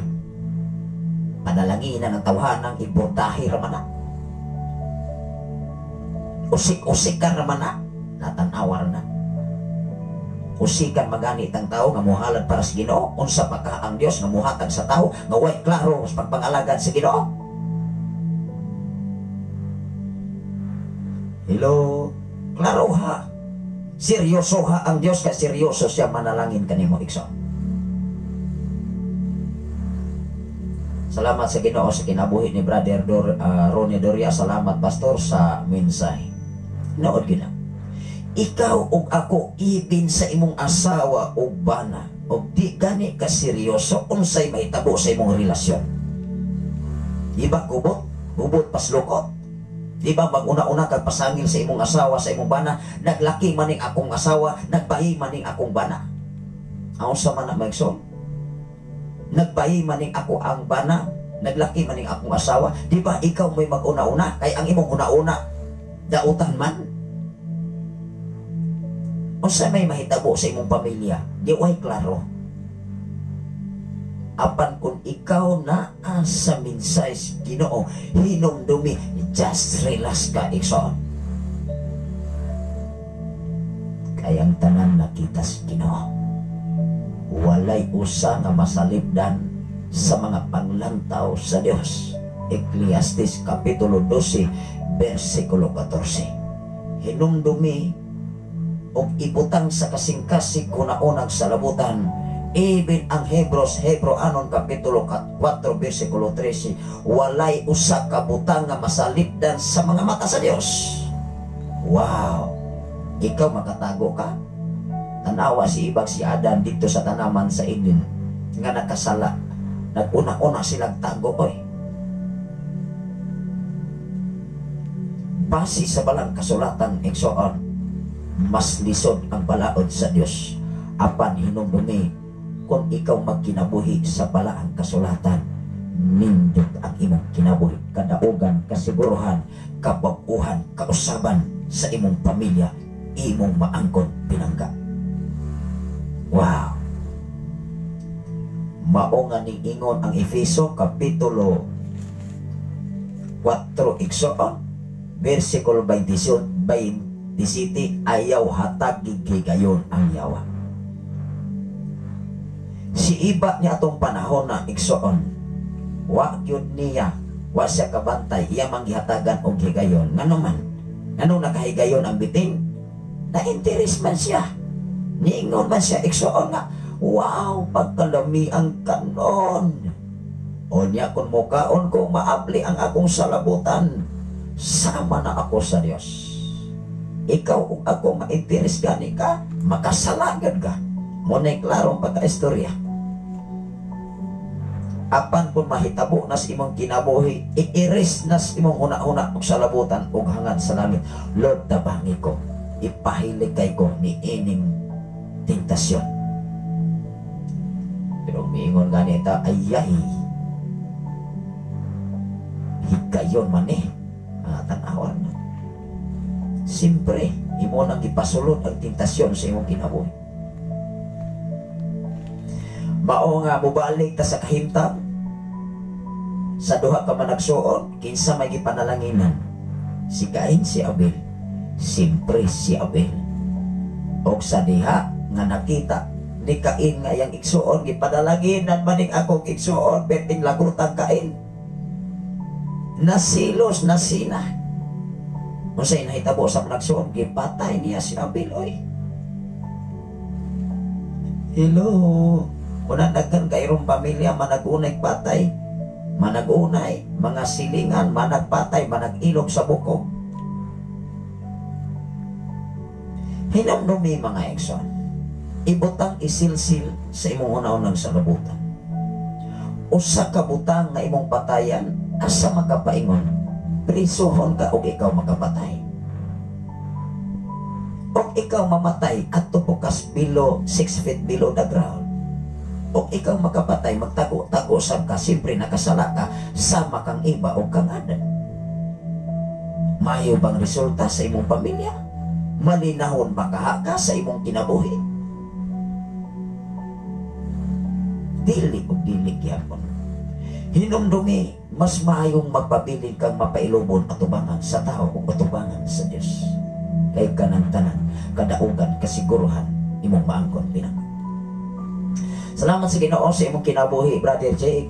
Panalanginan ang tawhanang ibordahe ra man na. Usik-usik ka ra man na, natanawa ra na. Usikan magani tang tao nga muhalad para sa Ginoo, unsa pa ka ang Dios nga muhatag sa tao nga way klaro sa pagpangalagad sa Ginoo. Hello, klaro ha. Seryoso ha ang Dios, kay seryoso siya manalangin kanimo igsoon. Salamat sa Ginoo sa kinabuhi ni Brother Ronnie Doria. Salamat Pastor sa mensahe. Nood gina. Ikaw ug ako ibin sa imong asawa ug bana og di gani ka seryoso, unsay mahitabo sa imong relasyon? Di ba gubot? Gubot paslukot? Di ba mag-una-una kag pasangil sa imong asawa, sa imong bana, naglaki maning akong asawa, nagbahi maning akong bana. Aon sa man na maigsoon? Nagbahi maning ako ang bana, naglaki maning akong asawa. Di ba ikaw may mag-una-una? Kay ang imong una-una, dautan man. Unsa may mahitabo sa imong pamilya? Di way klaro. Apan kung ikaw naa sa mensahe sa Ginoo, hinumdumi, just relax ka igsoon. Kay ang tanan nakita sa Ginoo. Walay usa nga masalipdan sa mga panglantaw sa Dios. Ecclesiastes Kapitulo 12, versikulo 14. Hinumdumi og ibutang sa kasing-kasing kunaunag sa labutan. Even ang Hebros, Hebro anon Kapitulo 4, versikulo 13, walay usa ka butang nga masalipdan sa mga mata sa Dios. Wow! Ikaw makatago ka. Tanawa si Ibag si Adan dito sa tanaman sa Eden nga nakasala. Naguna-una silang tago oy. Base sa balang kasulatan igsoon, mas lisod ang balaod sa Dios. Apan hinumdumi, kung ikaw magkinabuhi sa balaang kasulatan, nindot ang imong kinabuhi, kadaugan, kasiguruhan, kabag-uhan, kausaban sa imong pamilya, imong maangkon pinangga. Wow! Mao nga ning ingon ang Efeso Kapitulo 4 igsoon, versikulo 27, ayaw hatag gigayon ang yawa. Si iba niya atong panahon na igsoon, wa gyud niya, wa siya kabantay, iya mang gihatagan og higayon. Ngano man? Ngano nakahigayon ang bitin? Na-interest man siya. Niingon man siya igsoon nga, wow, pagkalami ang kanon. O niya kung mukaon ko, maabli ang akong salabutan. Sama na ako sa Dios. Ikaw ug ako ma-interest gani ka, makasalagad ka. Muna'y klarong pagka-istorya. Apan kung mahitabo na sa imong kinabuhi, i-erase na sa imong huna-huna ug salabutan ug hangad sa langit. Lord, tabangi ko, ipahilig kay ko ni ining tentasyon. Pero miingon gani ta, ayay, higayon man eh. Tanawan na. Siyempre, imo nang gipasulod ang tentasyon sa imong kinabuhi. Mao nga mobalik ta sa kahimtang sa duha ka managsuon, kinsa may gipanalanginan? Si Cain, si Abel. Siyempre si Abel. Og sa diha nga nakita ni Cain nga iyang igsuon, gipanalanginan maning akong igsuon, perting lagutan Cain. Nasilos, nasina. Unsay nahitabo sa managsuon, gipatay niya si Abel oy. Hello. Una daghan kayrong pamilya managunay patay, managunay mga silingan, managpatay, managilog sa bukog. Hinumdumi mga igsoon, ibutang isilsil sa imong una-unang salabutan. Usa ka butang nga imong patayan, asa makapaingon, prisuhon ka og ikaw makapatay. Og ikaw mamatay adto bukas below 6 feet below the ground. Og ikaw makapatay, magtago-tago sab ka, siyempre nakasala ka, sama kang iba o kang adan. Mayo bang resulta sa imong pamilya? Malinahon ba kaha ka sa imong kinabuhi? Dili og dili gyapon. Hinumdumi, mas maayong magpabilin kang mapailubon atubangan sa tao ug atubangan sa Dios. Kay kanang tanan, kadaugan, kasiguruhan, imong maangkon pinako. Salamat sa Ginoo sa imong kinabuhi, Brother Jake.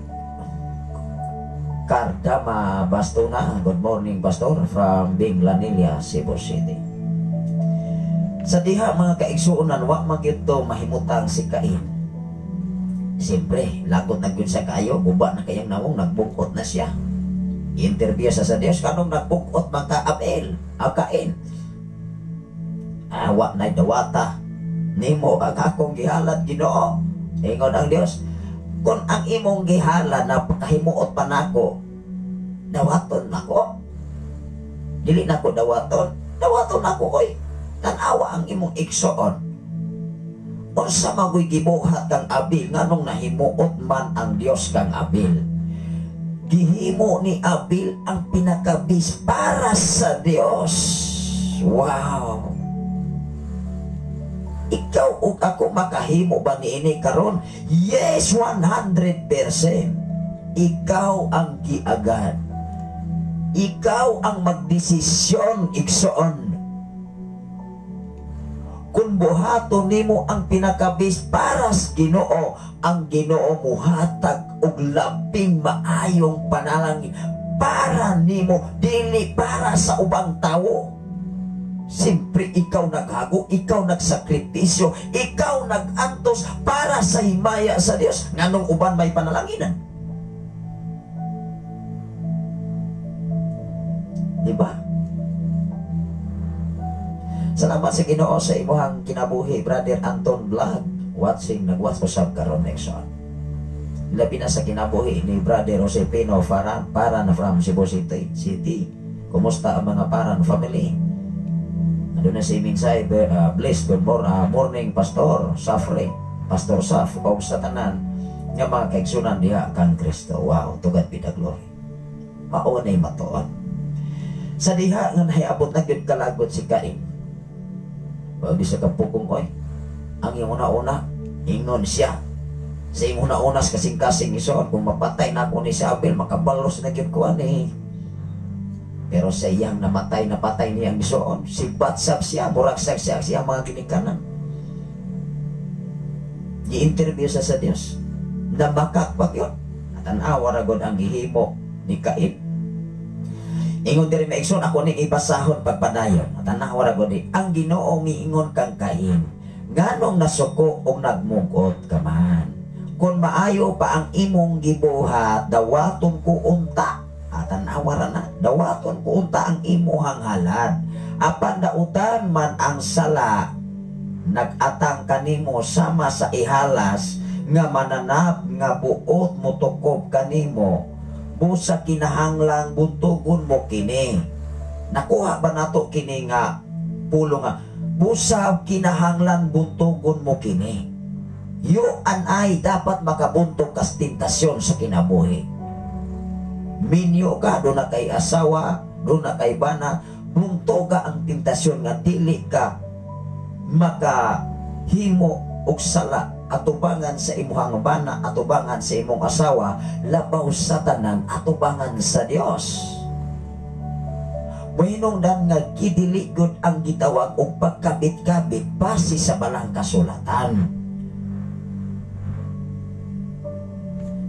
Cardama Bastona, good morning, Pastor, from Binglanilla, Cebu City. Sa diha, mga kaigsuonan, wa man gyud to mahimutang si Cain. Siyempre, lagot na gyud sa kayo, guba na kayang nawong, nagbukot na siya. Interview sa Dios, kanong nagbukot man ka, Abel, a Cain? Awa na dawata nimo ang akong gihalad, Ginoo. Ingon ang Dios, kung ang imong gihalad na pagkahimuot pa nako, dawaton nako? Dili nako dawaton. Dawaton nako oy. Tan-awa ang imong igsoon. Unsa magoy gibuhat kang Abil, nganong nahimuot man ang Dios kang Abil? Gihimo ni Abil ang pinaka-best para sa Dios. Wow! Ikaw ug ako, makahimo ba niini karon? Yes, 100%. Ikaw ang giagad. Ikaw ang magdesisyon, igsoon. Kung buhaton nimo ang pinaka-best para sa Ginoo, ang Ginoo muhatag og labing maayong panalangin para nimo, dili para sa ubang tawo. Siyempre, ikaw naghago, ikaw nagsakripisyo, ikaw nagantos para sa himaya sa Dios. Nganong uban may panalanginan? Di ba? Salamat sa Ginoo sa imuhang kinabuhi, Brother Anton Vlog. Watching, nag-watch ko sa karon next on. Labi na sa kinabuhi ni Brother Josepino Faran, Paran from Cebu City. City. Kumusta ang mga Paran family? Doon na si Minsay, blessed, good morning, Pastor Safre, Pastor Saf, o sa tanan nga mga kaigsunan diha kang Kristo. Wow, to God be the glory. Maunay matuon. Sa diha nga nahiabot na gyud kalagot si Cain. Wag di sa kapukong oy. Ang iyong una-una, ingon siya. Sa iyong una-una sa kasing-kasing ison, kung mapatay na ako ni si Abel, makabalos na gyud ko ani. Pero sa iyang namatay, napatay niya ang isuon. Si Batsab siya, muragsak siya, siya mga ginikanan. Gi-interview siya sa Dios. Namakakpag yun. At tanawa ra gud ang gihimo ni Cain. Ingon diri maigsoon, ako ning ibasahon pagpadayon. At tanawa ra gud ang Ginoo miingon kang Cain, nganong nasuko og nagmugot ka man? Kung maayo pa ang imong gibuhat, dawaton ko unta. Tanawa ra na, dawaton ko unta ang imuhang halad. Apan dautan man ang sala, nag-atang kanimo sama sa ihalas nga mananap nga buot motukob kanimo, busa kinahanglang buntugon mo kini. Nakuha ba nato kini nga pulo nga busa kinahanglan buntugon mo kini? You and I dapat makabuntog kas tentasyon sa kinabuhi. Minyo ka, doon na kay asawa, doon na kay bana, buntoga ang tentasyon nga dili ka makahimo og sala atubangan sa imuhang bana, atubangan sa imong asawa, labaw sa tanan, atubangan sa Dios. Mahinungdan nga gidili gud ang gitawag og pagkabit-kabit base sa balang kasulatan.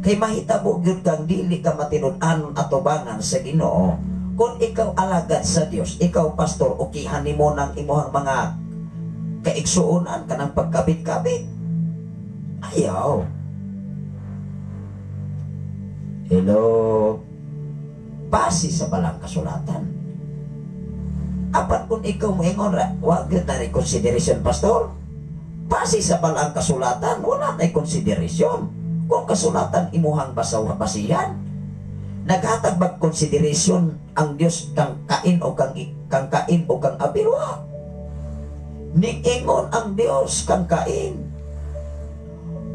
Kay mahitabo gyud kang dili ka matinud-anon atubangan sa Ginoo. Kung ikaw alagad sa Dios, ikaw pastor, ukihan nimo ng imuhang mga kaigsuonan kanang pagkabit-kabit. Ayaw. Hello. Base sa balang kasulatan. Apan kung ikaw moingon ra, wa gyud na consideration, pastor. Base sa balang kasulatan, wala na consideration. Kung kasulatan imuhang basihan, naghatag bag consideration ang Dios kang Cain o kang Cain o kang Abel? Wa. Niingon ang Dios kang Cain,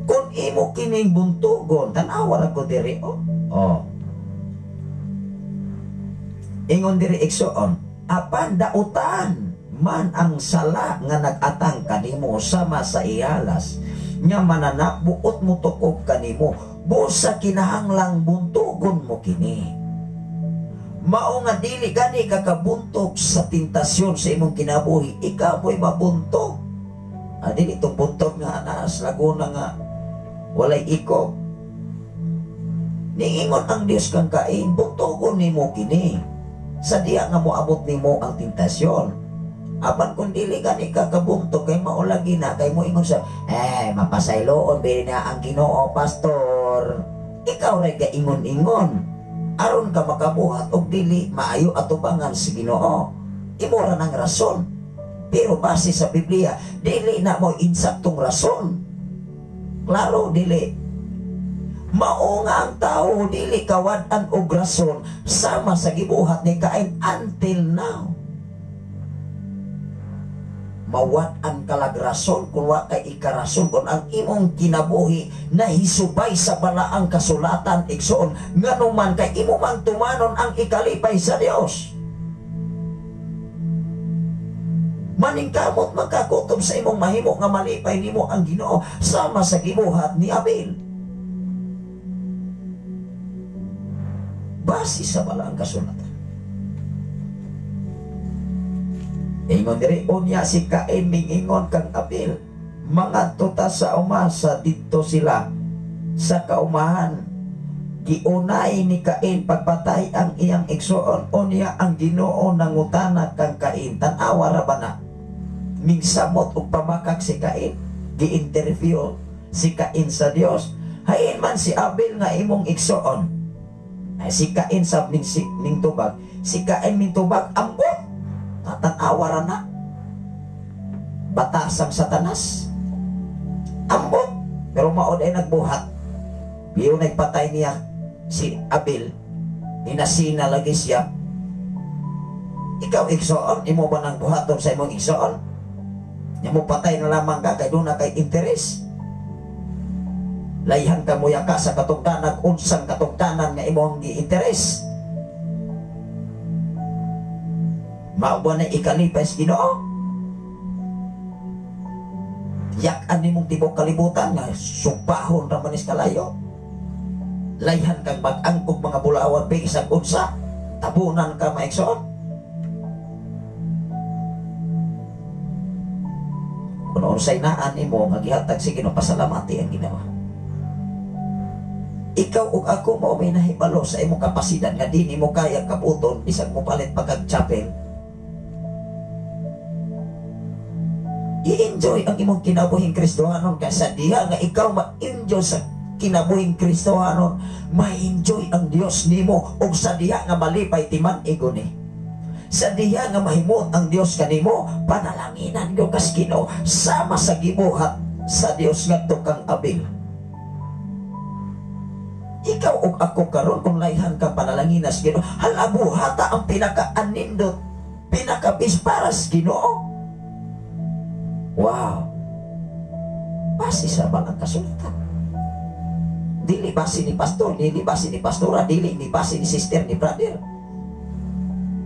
kung imo kining buntugon, tan-awa ra ko diri oh. Oh. Ingon diri igsoon, apan dautan man ang sala nga nag-atang kanimo sama sa ihalas nga mananap buot mo tukog kanimo, busa kinahanglang buntugon mo kini. Mao nga dili gani ka kabuntog sa tentasyon sa imong kinabuhi, ikaw mo'y mabuntog. Dili itong buntog nga naas Laguna nga walay ikog. Niingon ang Dios kang Cain, buntogon nimo kini sa diha nga moabot nimo ang tentasyon. Apan kung dili gani ka kabuntog kay mao lagi na kay moingon sa mapasayloon biri na ang Ginoo, pastor. Ikaw ra gaingon-ingon aron ka makabuhat og dili maayo atubangan sa Ginoo. Imo ra nang rason. Pero base sa Biblia, dili na mo insaktong rason. Klaro dili. Mao nga ang tao dili kawad-an og rason sama sa gibuhat ni Cain until now. Mawad-an kalag rason kung wa kay ikarason, kung ang imong kinabuhi nahisubay sa balaang kasulatan, igsoon, nganuman kay imo mang tumanon ang ikalipay sa Dios. Maningkamot magkakutob sa imong mahimo nga malipay nimo ang Ginoo sama sa gibuhat ni Abel. Base sa balaang kasulatan. Ingon diri, unya si Cain mingingon kang Abel, mangadto ta sa uma sa didto sila sa kaumahan. Giunay ni Cain pagpatay ang iyang igsoon. Unya ang Ginoo nangutana kang Cain, tan-awa ra ba na? Mingsamot og pamakak si Cain, gi-interview si Cain sa Dios. Hain man si Abel nga imong igsoon. Ay, si Cain sab ning tubag, si Cain ning tubag ambot. Tan-awa ra na. Batasang Satanas. Ambot, pero mao day nagbuhat. Biyo nagpatay niya si Abel. Hinasina lagi siya. Ikaw igsoon, imo ba nang buhaton sa imong igsoon? Nya mo patay na lamang ka kay duna kay interes. Layhan ka moya ka sa katugdanan, unsang katugdanan nga imong gi-interes. Mao ba na ikalipay sa Ginoo? Yak-an nimong tibok kalibutan nga supahon ra man is kalayo. Layhan kang mag-angkog mga bulawan bisan unsa, tabunan ka maigsoon. Kung unsay naan nimo nga gihatag sa Ginoo, pasalamati ang Ginoo. Ikaw ug ako mao may nahibalo sa imong kapasidad nga di nimo kaya kabuton bisag mopalit pa kag chapel. I-enjoy ang imong kinabuhing Kristohanon kay sa diha nga ikaw ma-enjoy sa kinabuhing Kristohanon, ma-enjoy ang Dios nimo ug sa diha nga malipay timan igon ni. Sa diha nga mahimot ang Dios kanimo, panalanginan gyud kas Ginoo sama sa gibuhat sa Dios ngadto kang Abel. Ikaw ug ako karon kung layhan ka panalanginas Ginoo, hala buhata ang pinakaanindot, pinakabis para sa Ginoo. Wow. Base sa mga kasulatan. Dili base ni pastor, dili base ni pastora, dili ni base ni sister, ni brother.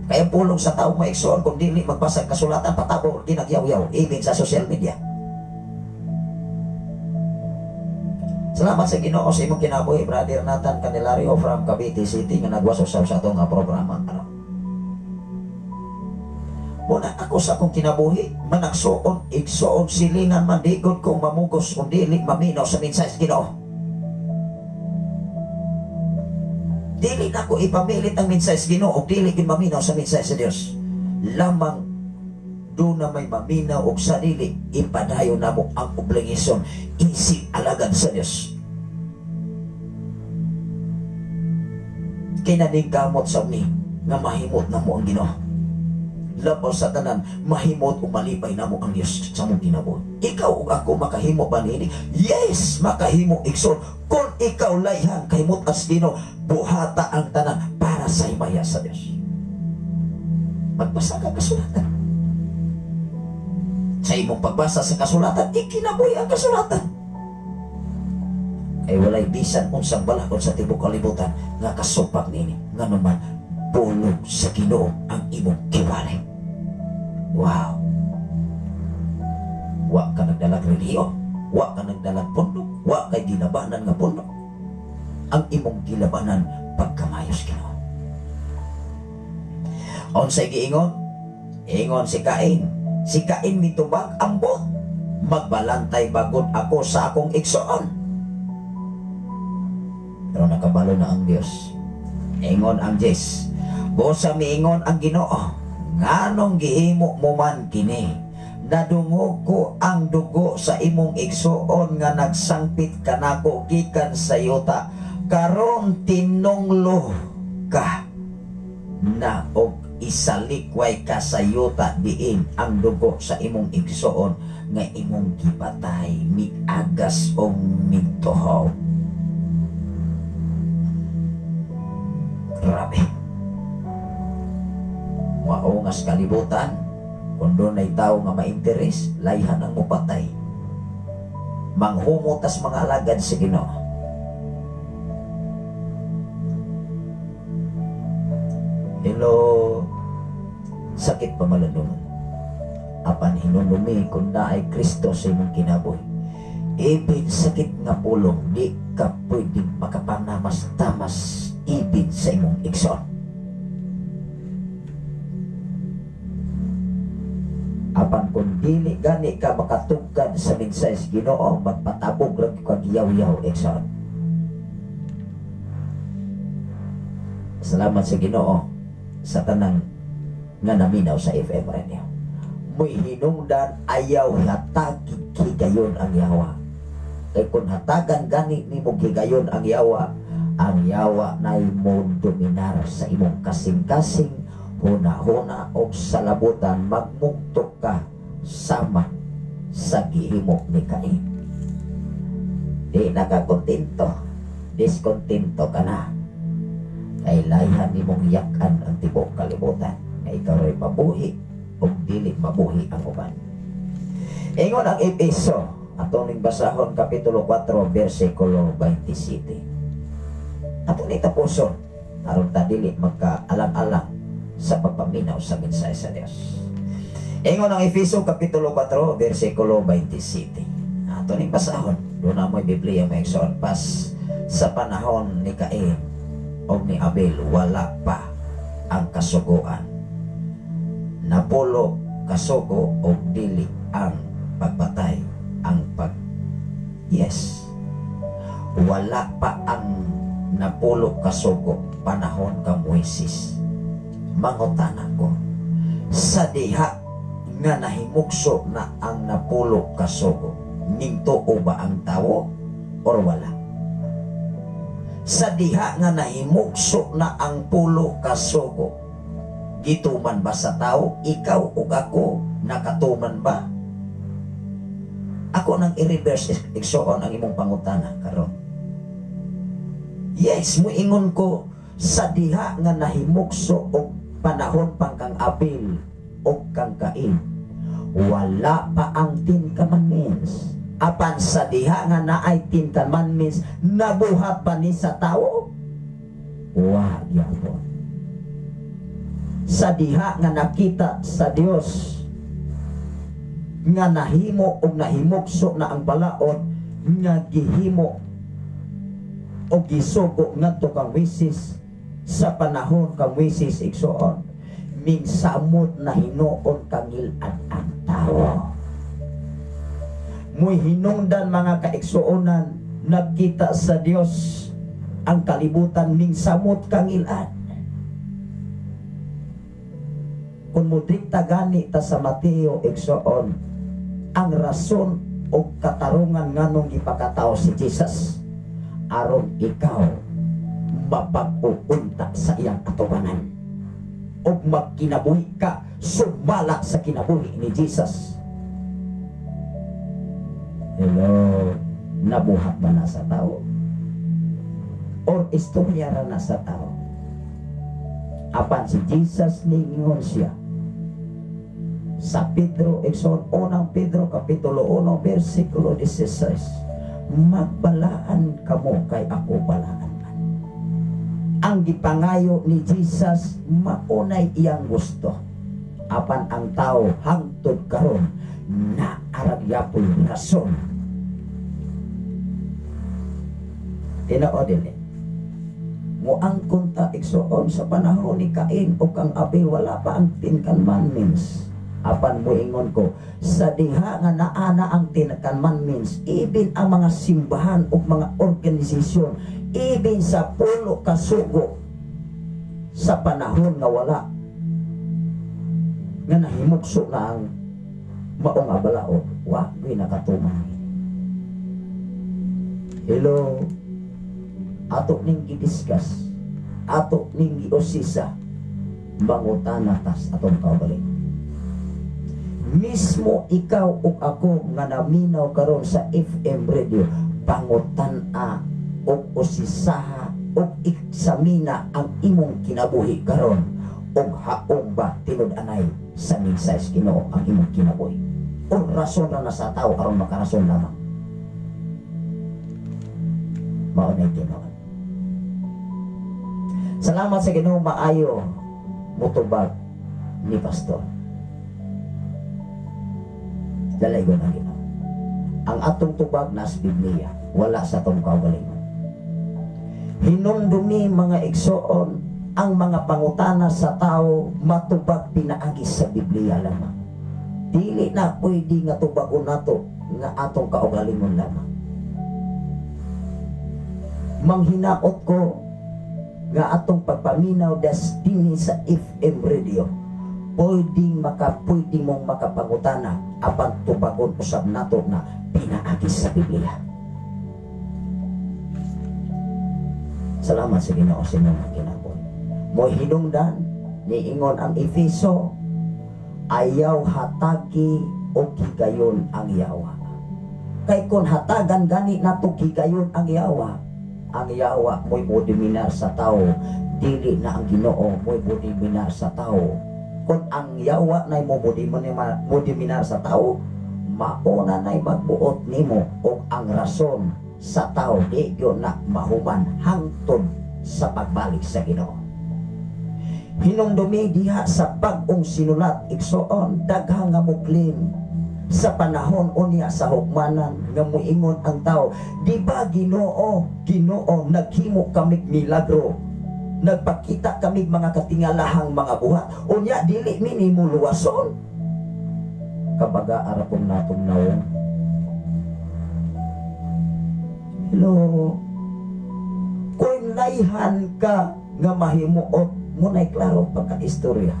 Kaya pulong sa taong maigsoon kung dili magbasa ang kasulatan, patabo ginagyaw-yaw, even sa social media. Salamat sa Ginoo sa imong kinabuhi, Brother Nathan Candelario from Cavite City nga nagwaso sa atong nga programa. Ano? Muna ako sa akong kinabuhi, managsuon, igsuon, silingan, mandigod kong mamugos, kung dili maminaw sa mensahe sa Ginoo. Dili na ko ipamilit ang mensahe sa Ginoo, o dili gid maminaw sa mensahe sa Dios. Lamang doon na may maminaw og sarili, ipadayon namo ang obligasyon isip alagad sa Dios. Kinaningkamot sa mi nga mahimot namo ang Ginoo. Labaw sa tanan, mahimot o malipay namo ang Dios sa mong kinabuhi. Ikaw ug ako makahimo ba niini? Yes, makahimo igsoon. Kung ikaw layhan kahimot as Ginoo, buhata ang tanan para sa himaya sa Dios. Magbasa ka kasulatan. Sa imong pagbasa sa kasulatan, ikinabuhi ang kasulatan. Kay walay bisan unsang balakon sa tibuok kalibutan nga kasupak niini, nganuman pulong sa Ginoo ang imong kiwalay. Wow. Wa ka nagdalag relihiyon, Wa ka nagdalag pundok, wa kay gilabanan nga pundok. Ang imong gilabanan pagkamayos Ginoo. Unsay giingon? Ingon si Cain. Si Cain mitubag, ambot, magbalantay bagod ako sa akong igsoon. Pero nakabalo na ang Dios. Ingon ang Diyos. Busa miingon ang Ginoo, nganong gihimo mo man kini? Nadungog ko ang dugo sa imong igsoon nga nagsangpit kanako gikan sa yuta. Karon tinunglo ka na og isalikway ka sa yuta diin ang dugo sa imong igsoon nga imong gipatay miagas o migtuhaw. Grabe. Maungas kalibutan, kung doon ay tao nga mainteres, layhan ang mupatay. Manghumutas mga alagad sa Ginoo. Hello, sakit pa malandungan. Apan hinunumi kung naay Kristo sa imong kinabuhi. Ibig sakit nga pulong, di ka pwedeng makapanamas-tamas ibig sa imong igsoon. Apan kung dili gani ka makatugkad sa mensahe sa Ginoo, magpatabog ra kag yaw-yaw igsoon. Salamat sa Ginoo sa tanang nga naminaw sa FM Radio. Muy hinungdan ayaw hatagi higayon ang yawa. Kay kung hatagan gani nimo higayon ang yawa nay mo dominar sa imong kasing-kasing, huna-huna og salabutan, magmugtok ka sama sa gihimo ni Cain. Di nakakontento, diskontento ka na. Kay layhan nimong yakan ang tibuok kalibutan nga ikaw ray mabuhi o dili mabuhi ang uban. Ingon ang Efeso, ato ning basahon kapitulo 4 bersikulo 27. Ato ni tapuson aron ta dili magkaalang-alang sa pagpaminaw sa mensahe sa Dios. Ingon ang Efeso kapitulo 4 bersikulo 27. Ato ning basahon, doon na mo'y Biblia may igsoon pas sa panahon ni Cain o ni Abel wala pa ang kasuguan. Napulo kasugo o dili ang pagpatay, ang pag yes. Wala pa ang napulo kasugo panahon ka Moises. Mangutana ko sa diha nga nahimukso na ang napulo kasugo, ningtuo ba ang tawo or wala? Sa diha nga nahimukso na ang pulo kasugo, gituman ba sa tao? Ikaw ug ako nakatuman ba? Ako nang i-reverse igsoon ang imong pangutana karon. Yes, muingon ko sa diha nga nahimukso og panahon pang kang Abel og kang Cain, wala pa ang Ten Commandments. Apan sa diha nga naay Ten Commandments, nabuhat pa ni sa tao? Wa gyapon. Sa diha nga nakita sa Dios nga nahimo og nahimukso na ang balaod nga gihimo o gisugo ngadto kang Moises sa panahon kang Moises igsoon, mingsamot na hinuon kangil-ad ang tao. Muy hinungdan mga kaigsuonan, nagkita sa Dios ang kalibutan mingsamot kangil-ad. Kung mudrikta gani ta sa Mateo igsoon, ang rason o katarungan nganong gipakatao si Jesus aron ikaw mapag-uunta sa iyang atubangan ug magkinabuhi ka sumala sa kinabuhi ni Jesus. Hello, nabuhat ba na sa tao? Or istorya ra na sa tao? Apan si Jesus ningon siya sa Pedro igsoon, unang Pedro kapitulo 1 bersikulo 16, magbalaan kamo kay ako balaan man. Ang gipangayo ni Jesus maunay iyang gusto. Apan ang tao hangtod karon naarag yapoy rason Tinuod dili? Moangkon ta, igsoon, sa panahon ni Cain o kang Abel, wala pa ang Ten Commandments. Apan moingon ko, sa diha nga naa na ang Ten Commandments, even ang mga simbahan o mga organisasyon, even sa pulo ka sugo, sa panahon nga wala nga nahimugso na ang maong balaod, wa gyud nakatuman. Hello, ato ning gidiscuss, ato ning giusisa, mangutana tas atong kaugalingon. Mismo ikaw ug ako nga naminaw karon sa FM radio, pangutan-a ug usisaha ug eksamina ang imong kinabuhi karon ug haong ba tinud-anay sa mensahe sa Ginoo ang imong kinabuhi o rason ra na sa tao aron makarason lamang. Mao na tinuod. Salamat sa Ginoo, maayo mutubag ni pastor. Dalaygon ang Ginoo. Ang atong tubag nas Biblia, wala sa atong kaugalingon. Hinumdumi, mga igsoon, ang mga pangutana sa tao matubag pinaagi sa Biblia lamang. Dili na pwede nga tubagon nato nga atong kaugalingon lamang. Manghinaot ko nga atong pagpaminaw das dinhi sa FM radio, pwedeng mong makapangutana apan tubagon usab nato na pinaagi sa Biblia. Salamat sa Ginoo sa inyong kinabuhi. Mo hinungdan niingon ang Efeso, ayaw hatagi o higayon ang yawa. Kay kung hatagan gani nato higayon ang yawa mo'y modominar sa tao, dili na ang Ginoo mo'y modominar sa tao. Kung ang yawa na'y modominar sa tao, mauna na'y magbuot nimo og ang rason sa tao di gyud na mahuman hangtod sa pagbalik sa Ginoo. Hinumdumi diha sa bag-ong sinulat, igsoon, daghang nga muklim sa panahon unya sa hukmanan nga muingon ang tao, di ba Ginoo, Ginoo, naghimo kamig milagro, nagpakita kamig mga katingalahang mga buhat, unya dili mi nimo luwason. Kabaga ara pong natong nawong. Hello, kung naihan ka nga mahimuot mo na'y klaro pagka-istorya.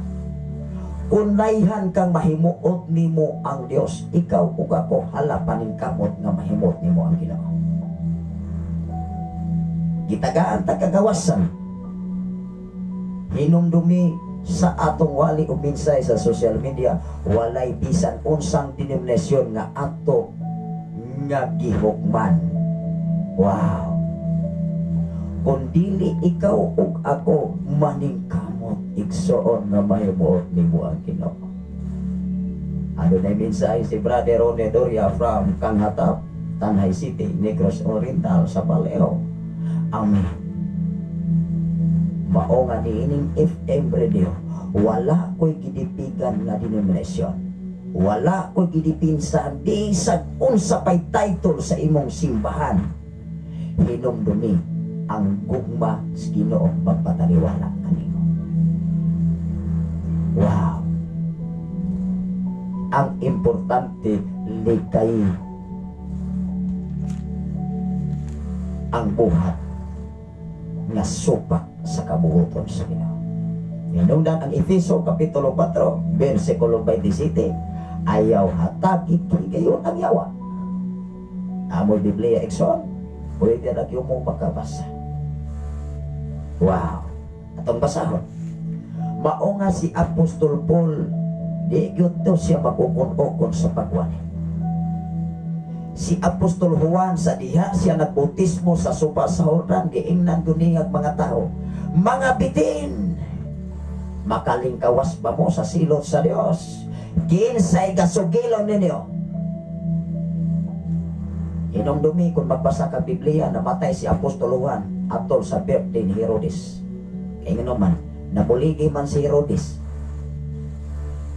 Kung naihan kang mahimuot nimo ang Dios, ikaw ug ako hala paningkamot nga mahimuot nimo ang Ginoo. Gitagaan ta kagawasan. Hinumdumi sa atong wali o mensahe sa social media, walay bisan unsang denominasyon nga ato nga gihukman. Wow. Kung dili ikaw ug ako maningkamot, igsoon nga mahimuot nimo ang Ginoo. Adunay mensahe si Brother Rone Doria from Kanghatap, Tanay City, Negros Oriental sa Baleo. Amen. Mao nga niining FM radio, wala ko'y gidipigan nga denominasyon. Wala ko'y gidipinsan bisag unsa pay title sa imong simbahan. Hinumdumi ang gugma sa Ginoo magpataliwala kanimo. Wow. Ang importante likay ang buhat nga supak sa kabuoton sa Ginoo. Hinungdan ang Efeso Kapitulo 4, versikulo 27, ayaw hatagi higayon ang yawa. Amoy Biblia igsoon, pwede na kayo mong makabasa. Wow. Atong basahon. Mao nga si Apostol Paul, di gyud to siya magukon-ukon sa pagwali. Si Apostol Juan sa diha siya nagbautismo sa supa sa Jordan, giingnan duniyag mga tao, mga bitin, makalingkawas ba mo sa silot sa Dios? Kinsay gasugilon ninyo? Hinumdumi kung magbasa ka Biblia, namatay si Apostol Juan atol sa birthday ni Herodes. Kaya nga naman, nabuligi man si Herodes.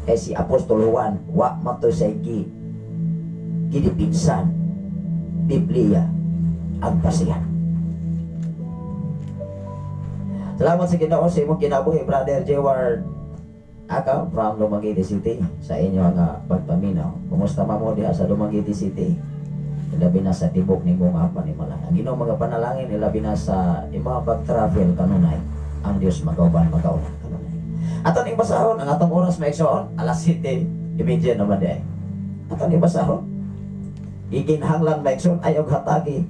Kaya si Apostol Juan, wa matoy sa gidipinsan Biblia ang basihan. Salamat sa Ginoo sa imong kinabuhi, Brother Jeward Akaw from Dumaguete City, sa inyo nga pagpaminaw. Kumusta man mo diha sa Dumaguete City? Ilabi na sa tibok nimo nga panimalay. Ang Ginoo mga panalangin, ilabi na sa imong pag-travel kanunay. Ang Dios magauban, magauna kanunay. Aton ing basahon ang atong oras, mga igsoon, alas 7:30 naman di. Aton ing basahon. Iginhanglan, mga igsoon, ayaw hatagi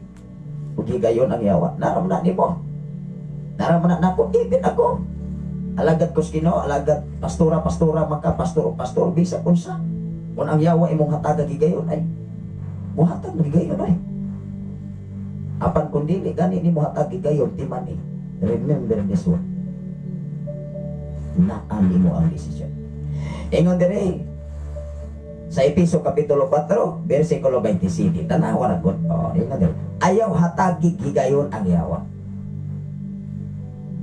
ug higayon ang yawa. Naram na nimo. Naram na nako, ibin ako. Alagad ko sa Ginoo, alagad pastora, pastora man ka, pastor, pastor, bisag unsa. Kung ang yawa imong hataga gigayon ay muhatag na gigayon ay. Apan kung dili gani nimo hatag gigayon timan eh. Remember this one. Naa nimo ang desisyon. Ingon diri sa Epeso Kapitulo 4, versikulo 27. Tanawa ra gud. Oh, ingon diri. Ayaw hatagi gigayon ang yawa.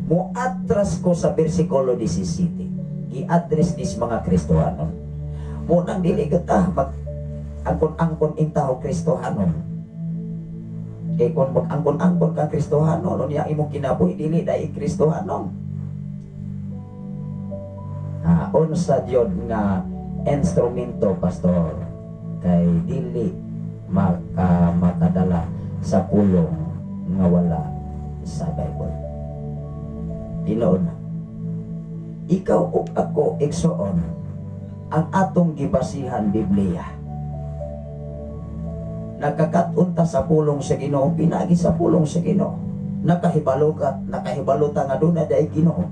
Muatras ko sa versikulo 17. Gi-address ni mga Kristohanon. Munang dili ta mag angkon-angkon intaw Kristohanon. Kay kung mag-angkon-angkon kang Kristohanon, unya imong kinabuhi dili dai Kristohanon. Ah, unsa gyud nga instrumento, pastor, kay dili makadala sa pulong nga wala sa Bible? Tinuod na. Ikaw ug ako, igsoon, ang atong gibasihan Biblia. Nagkakat-on ta sa pulong sa Ginoo, pinagi sa pulong sa Ginoo. Nakahibalo ka, nakahibalo ta nga dunay day Ginoo.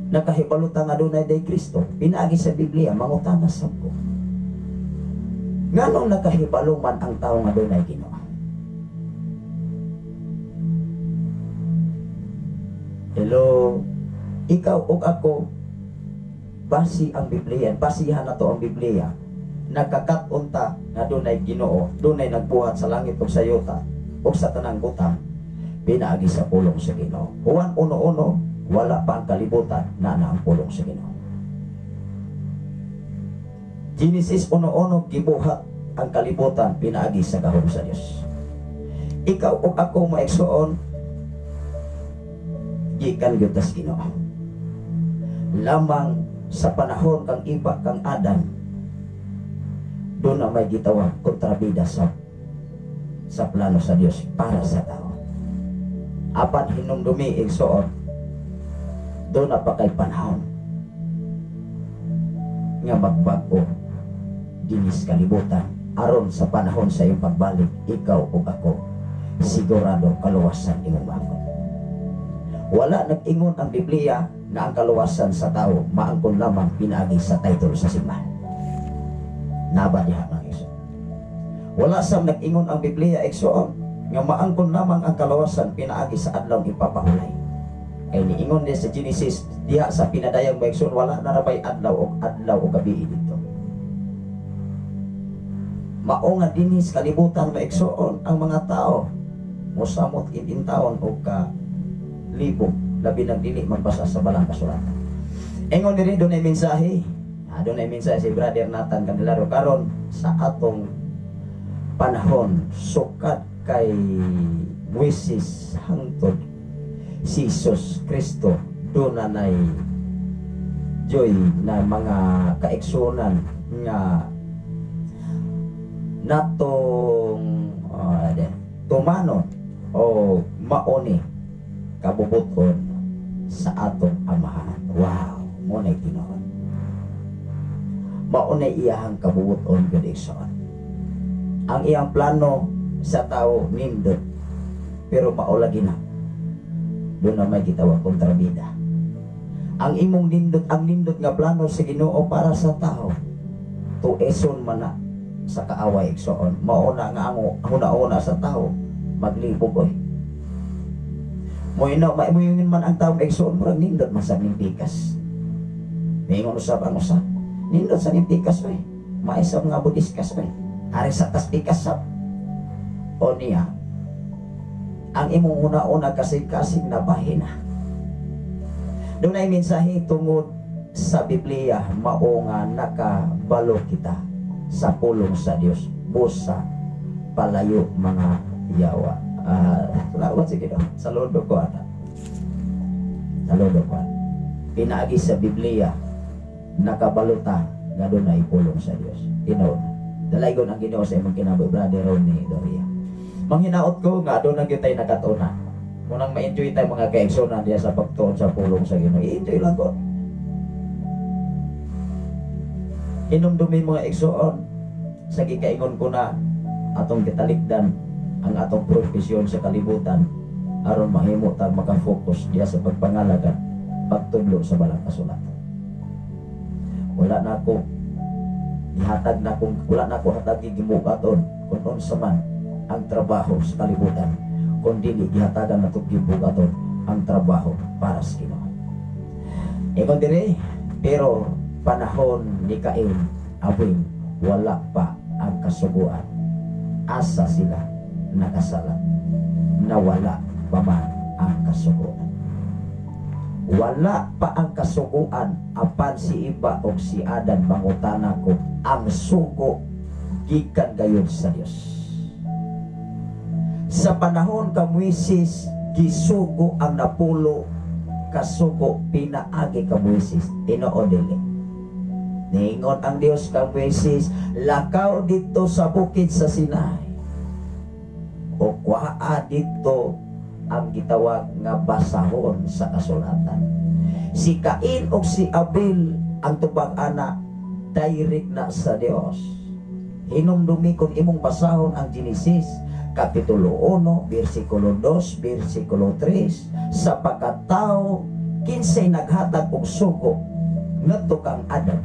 Nakahibalo ta nga dunay day Kristo, pinagi sa Biblia, mangutana sab ko. Nganong nakahibalo man ang tao nga dunay Ginoo? Hello, ikaw ug ako, basi ang Biblia, basihan na to ang Biblia. Nagkakat-on ta nga dunay Ginoo, dunay nagbuhat sa langit ug sa yuta ug sa tanang butang, pinaagi sa pulong sa Ginoo. Juan 1:1, wala pa ang kalibutan na ang pulong sa Ginoo. Genesis 1:1, gibuhat ang kalibutan pinaagi sa gahom sa Dios. Ikaw ug ako, maigsoon, gikan gyud tas Ginoo. Lamang sa panahon kang iba kang Adan, doon na may gitawag kontrabida sa plano sa Dios para sa tao. Apan hinumdumi, igsoon, doon na pa kay panahon nga magbag-o dinis kalibutan aron sa panahon sa iyong pagbalik, ikaw ug ako sigurado kaluwasan imong maangkon. Wala nag-ingon ang Biblia na ang kaluwasan sa tao maangkon lamang pinaagi sa title sa simbahan. Naba diha mga igsoon. Wala sam nag-ingon ang Biblia, igsoon, nga maangkon lamang ang kaluwasan pinaagi sa adlaw ipapahulay. Kay niingon din sa Genesis diha sa pinadayang mga igsoon, wala na rabay adlaw o gabi dito. Mao nga dinhi sa kalibutan, mga igsoon, ang mga tao mosamot intawon og ka libo, labi nang dili magbasa sa balang kasulatan. Ingon diri, dunay mensahe. Dunay mensahe si Brother Nathan Candelario karon sa atong panahon, sukad kay Moises hangtod si Jesus Kristo, dunay joy na mga kaigsunan nga natong tumanon o mauni kabubuton sa atong amahan. Wow, mo na'y tinuod. Maunay iyahang kabubuton gyud, igsoon. Ang iyang plano sa tao nindot, pero maulagi na. Doon na may gitawag kontrabida. Ang imong nindot, ang nindot nga plano sa Ginoo para sa tao, tueson man na sa kaaway, igsoon. Mauna nga ang una-una sa tao maglibog oy. Moino, maimuyungin man ang tao, igsoon, murag nindot man sa ning pikas. Mingon usab ang usa. Nindot sa ning pikas oy. Maisab nga budiskas oy. Ari sa tas pikas sab. O niya, ang imong una-una kasing-kasing na bahina. Doon ay mensahe tungod sa Biblia, mao nga nakabalo kita sa pulong sa Dios, busa palayo mga yawa. Salamat sa Ginoo. Saludo ko ata. Saludo ko. Pinaagi sa Biblia, nakabaluta nga dunay pulong sa Dios. Tinuod. Dalaygon ang Ginoo sa imong kinabuhi, Brother Ronnie Doria. Manghinaot ko nga aduna gyud tay nakatuna. Munang ma-enjoy tayo mga kaigsunan diya sa pagtuon sa pulong sa Ginoo. I-enjoy lang ko. Hinumdumi mga igsoon sa gikaingon ko na atong gitalikdan ang atong profesyon sa kalibutan aron mahimo ta maka-focus diya sa pagpangalaga, pagtudlo sa balang kasulatan. Wala na ako gihatag na kung wala na ako hatag gibukaton kung unsa man ang trabaho sa kalibutan, kun dili gihatagan nato gibukaton ang trabaho para sa Ginoo. Ingon diri, pero panahon ni Cain, Abel, wala pa ang kasuguan. Asa sila nakasala na wala pa man ang kasuguan. Wala pa ang kasuguan apan si Eva og si Adan mangutana ko ang sugo gikan gayon sa Dios. Sa panahon ka Moises, gisugo ang napulo kasugo pinaagi ka Moises. Tinuod dili. Niingon ang Dios ka Moises, lakaw dito sa bukid sa Sinai. O kuhaa dito ang gitawag nga basahon sa kasulatan. Si Cain o si Abel ang tubag ana direct na sa Dios. Hinumdumi kung imong basahon ang Genesis Kapitulo 1, versikulo 2, versikulo 3, sa pagkatao kinsay naghatag og sugo ngadto kang Adam,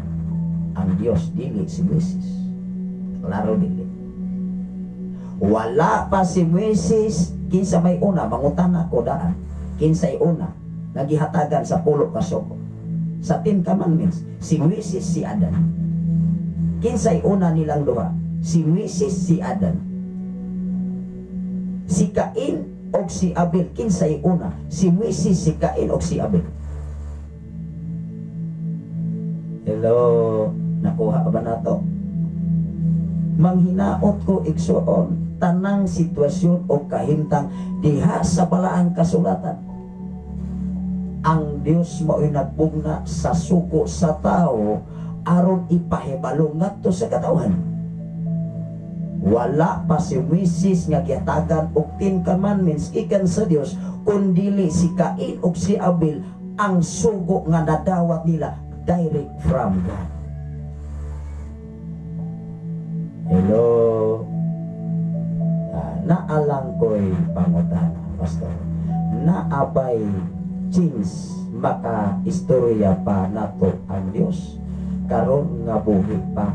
ang Dios dili si Moises. Klaro dili. Wala pa si Moises, kinsa may una, mangutana ko daan, kinsay una nagihatagan sa pulo ka sugo. Sa Ten Commandments, si Moises, si Adan. Kinsay una nilang duha, si Moises, si Adan. Si Cain og si Abel, kinsay una, si Moises, si Cain og si Abel. Hello, nakuha ba nato? Manghinaot ko igsuon tanang sitwasyon o kahimtang diha sa balaang kasulatan. Ang Dios mao'y nagbugna sa sugo sa tao aron ipahibalo ngadto sa katawhan. Wala pa si Moises nga gihatagan og Ten Commandments gikan sa Dios, kun dili si Cain ug si Abel ang sugo nga nadawat nila direct from God. Hello. Naalang ko'y pangutana, Pastor. Naabay chance maka-istorya pa nato ang Dios karon nga buhi pa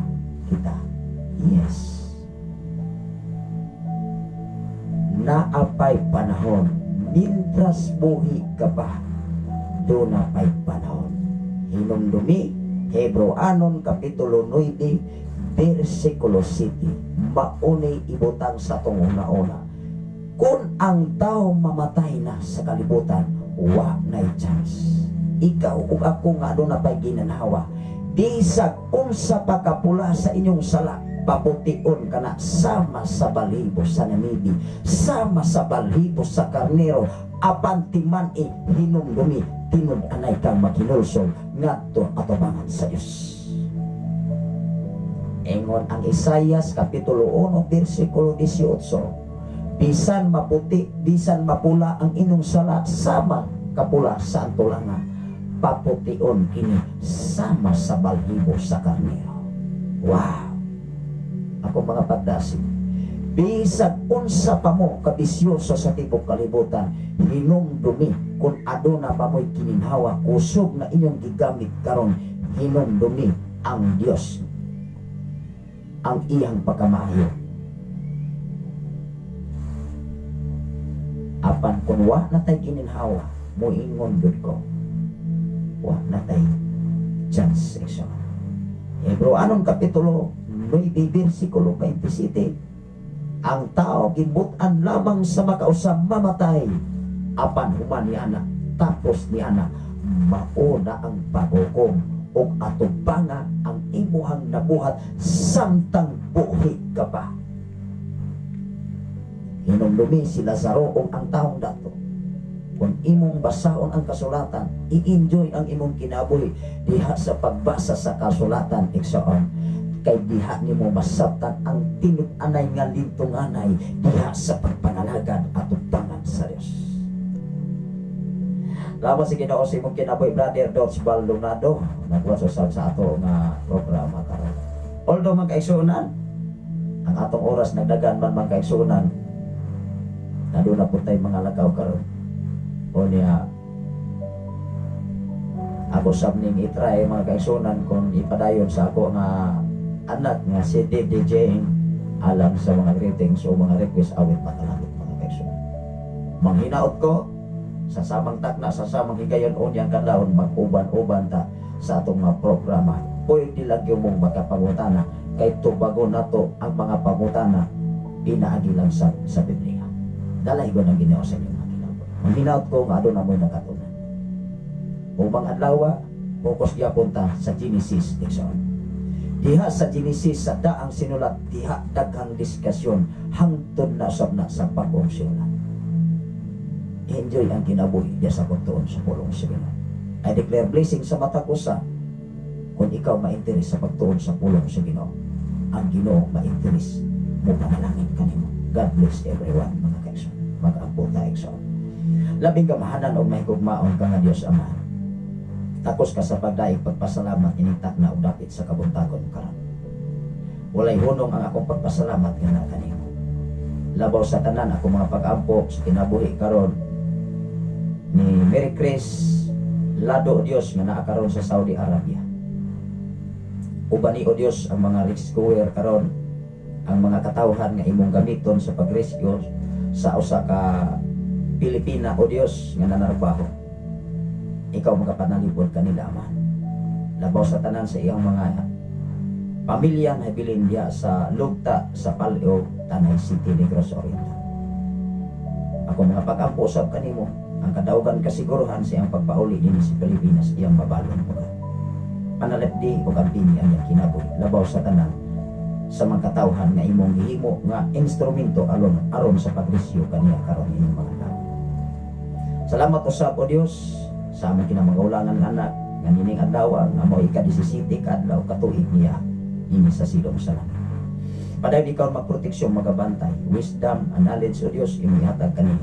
kita. Yes. Naapay panahon, mintras buhi ka pa, do napay panahon. Hinumdumi, Hebreo anon kapitulo 9, versikulo 7, maunay ibutang sa tong una-una. Kung ang tao mamatay na sa kalibutan, wa na'y chance. Ikaw ug ako nga aduna pa'y ginanhawa, bisag unsa pa kapula sa inyong sala, papution ka na sama sa balibo sa namibi, sama sa balibo sa karnero, apan timan e hinumdumi, tinud-anay kang makinulsol ngadto atubangan sa Dios. Ingon ang Isayas kapitulo 1 versikulo 18, bisan maputi, bisan mapula ang inyong sala, sama kapula sa antulanga, papution kini sama sa balhibo sa karnero. Wow! Ako mga pagdasig, bisag unsa pa mo kabisyoso sa tibok kalibutan, hinumdumi kung aduna pa mo'y kininhawa, kusog na inyong gigamit karon, hinumdumi ang Dios ang iyang pagkamaayo. Apan kung wa na tay gininhawa, moingon gyud ko, wa na tay chance. Hebreo anong kapitulo 9, versikulo 27, ang tao gibutan lamang sa makausang mamatay, apan human ni ana, tapos ni ana, mauna ang paghukom og atubanga ang imuhang nabuhat samtang buhi ka pa. Hinumdumi si Lazaro og ang taong dato. Kung imong basahon ang kasulatan, i-enjoy ang imong kinabuhi diha sa pagbasa sa kasulatan, igsoon. Kay diha nimo masabtan ang tinud-anay nga lintunganay diha sa pagpanalagad at atubangan sa Dios. Laban sa Ginoo sa imong kinabuhi, Brother Dodge Baldonado, nagwa sa sa ato nga programa karon. Although, mga kaigsuonan, ang atong oras nagdagan man, mga kaigsuonan, na doon na po tayo mga lakaw karon. O niya, ako sab ning i-try, mga kaigsuonan, kung ipadayon sa ako nga anak nga si Didi Jane alang sa mga greetings o mga request awit patalabot, mga kaigsuonan. Manghinaot ko sa samang takna, sa samang higayon unyang kadlawon, mag-uban-uban ta sa atong mga programa. Pwede lang yung mong makapangutana kay tubago nato ang mga pangutana pinaagi lang sa Biblia. Dalay ko ng Ginoo sa inyong mga kinabuhi. Manghinaot ko nga aduna mo'y nakatunan. Ubang adlaw, focus gyapon ta sa Genesis, igsoon. Diha sa Genesis, sa daang sinulat, diha daghang diskusyon hangtod na sab na sa bag-ong sinulat. Enjoy ang kinabuhi diya sa pagtuon sa pulong sa Ginoo. I declare blessing sa matag usa kung ikaw ma-interest sa pagtuon sa pulong sa Ginoo. Ang Ginoo ma-interest mo panalangin kanimo. God bless everyone, mga kaigsoon. Mag-ampo ta, igsoon. Labing kamahalan og mahigugmaon ka nga Dios Ama. Takos ka sa pagdaig pagpasalamat ining takna og dapit sa kabuntagon karon. Walay hunong ang akong pagpasalamat nga naa kanimo. Labaw sa tanan, ako mga pag-ampo sa kinabuhi karon ni Mary Chris Lado, Dios, nga naa karon sa Saudi Arabia. Uban ni, o Dios, ang mga rescuer karon, ang mga katawhan nga imong gamiton sa pag-rescue sa usa ka Pilipina, o Dios, nga nanarbaho. Ikaw magapanalipod kanila, Ama. Labaw sa tanan sa iyang mga pamilya na hibilin diya sa Lugta sa Pal-eo, Tanay City, Negros Oriental. Ako mga pag-ampo usab kanimo, ang kadaugan kasiguruhan sa iyang pagpauli dinhi sa Pilipinas, iyang mabalon mo. Panalipdi o ampini ang iyang kinabuhi. Labaw sa tanan sa mga katawhan nga imong gihimo nga instrumento aron aron sa pag-rescue kaniya karon ining mga tao. Salamat usab, o Dios, sa among kinamagaulangan nga anak nga nining adlaw nga mao ika-17 ka adlaw katuig niya ini sa silong sa langit. Padayon ikaw magproteksyon, magabantay, wisdom and knowledge, o Dios, imong ihatag kaniya.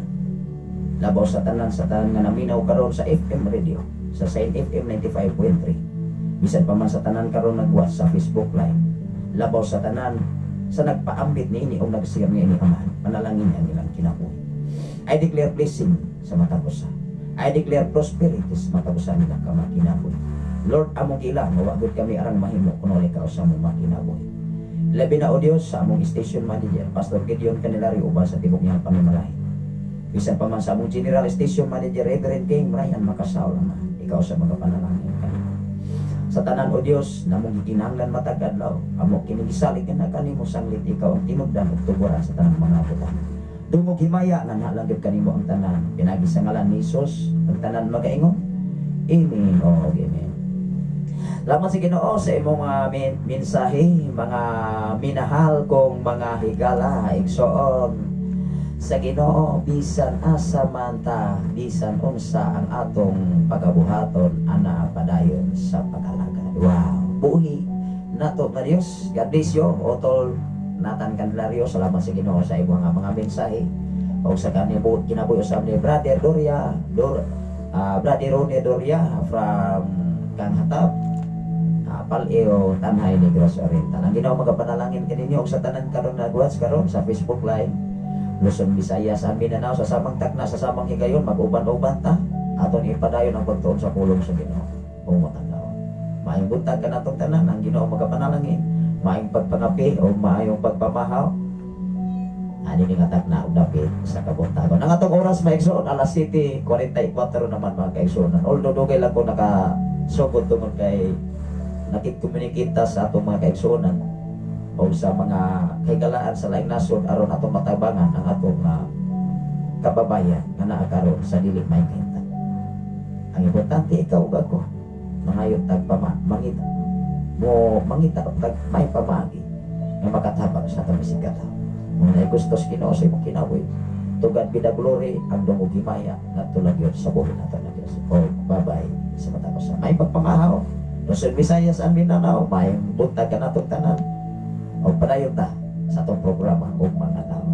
Labaw sa tanan nga naminaw karon sa FM radio, sa Saint FM 95.3. Bisan pa man sa tanan karon nagwatch sa Facebook Live. Labaw sa tanan sa nagpaambit niini o nag-share niini, Amahan, panalangin ang ilang kinabuhi. I declare blessing sa matag usa. I declare prosperity sa matag usa nila ka mga kinabuhi. Lord, among giila nga wa gud kami arang mahimo kun wala ka sa among mga kinabuhi. Labi na, O Dios, sa among station manager, Pastor Gideon Candelario, uban sa tibok niyang pamimalay. Bisan pa man sa among general station manager, Reverend King Brian Makasaw, Ama, ikaw sa mga panalangin kanimo. Sa tanan, O Dios, namong gikinahanglan matag adlaw, amo kini gisalig na kanimo sanglit ikaw ang tinubdan ug tuburan sa tanang mga butang. Dungog himaya nga naa gyud kanimo ang tanan. Pinagi sa ngalan ni Hesus, ang tanan magaingon. Amen o amen. Salamat sa Ginoo sa imong mensahe, mga minahal kong mga higala, igsoon. Sa Ginoo, bisan asa man ta, bisan unsa ang atong pagabuhaton, ana padayon sa pag-alagad. Wow, buhi nato nga Dios. God bless you, Otol Nathan Candelario. Salamat sa Ginoo sa imong mga mensahe. O sa kanibuot kinabuhi usab ni Brother Doria, Brother Ronnie Doria from Kanghatab, Pal-eo, Tanay, Negros Oriental. Ang Ginoo magapanalangin kaninyo ug sa tanan karon nagwatch karon sa Facebook Live. Luzon, Visayas, ang Mindanao, sa samang takna, sa samang higayon, mag-uban-uban ta aton ipadayon ang pagtuon sa pulong sa Ginoo. Kung matanaw. Maayong buntag kanatong tanan, ang Ginoo magapanalangin. Maayong pagpangapi o maayong pagpamahaw. Ani ni nga takna og dapit sa kabuntagon. Ang atong oras, mga igsoon, alas 7:44 naman, mga kaigsoon. Although dugay lang ko nakasugod tungod kay nakik-communicate ta sa atong mga kaigsuonan o sa mga kahigalaan sa laing nasod aron atong matabangan ang atong kababayan nga naa karon sa dili may kahimtang. Ang importante, ikaw ug ako mangayo tag pama mangita mo mangita tag may pamaagi nga makatabang sa atong bisig katawo. Kung naay gusto sa Ginoo sa imong kinabuhi, To God be the glory, ang dungog himaya ngadto lang gyud sa buhi nato nga Dios. O bye-bye sa matag usa. May pagpamahaw. Luzon, Visayas and Mindanao, may buntag kanatong tanan. O padayon ta sa atong programa ug mga tao.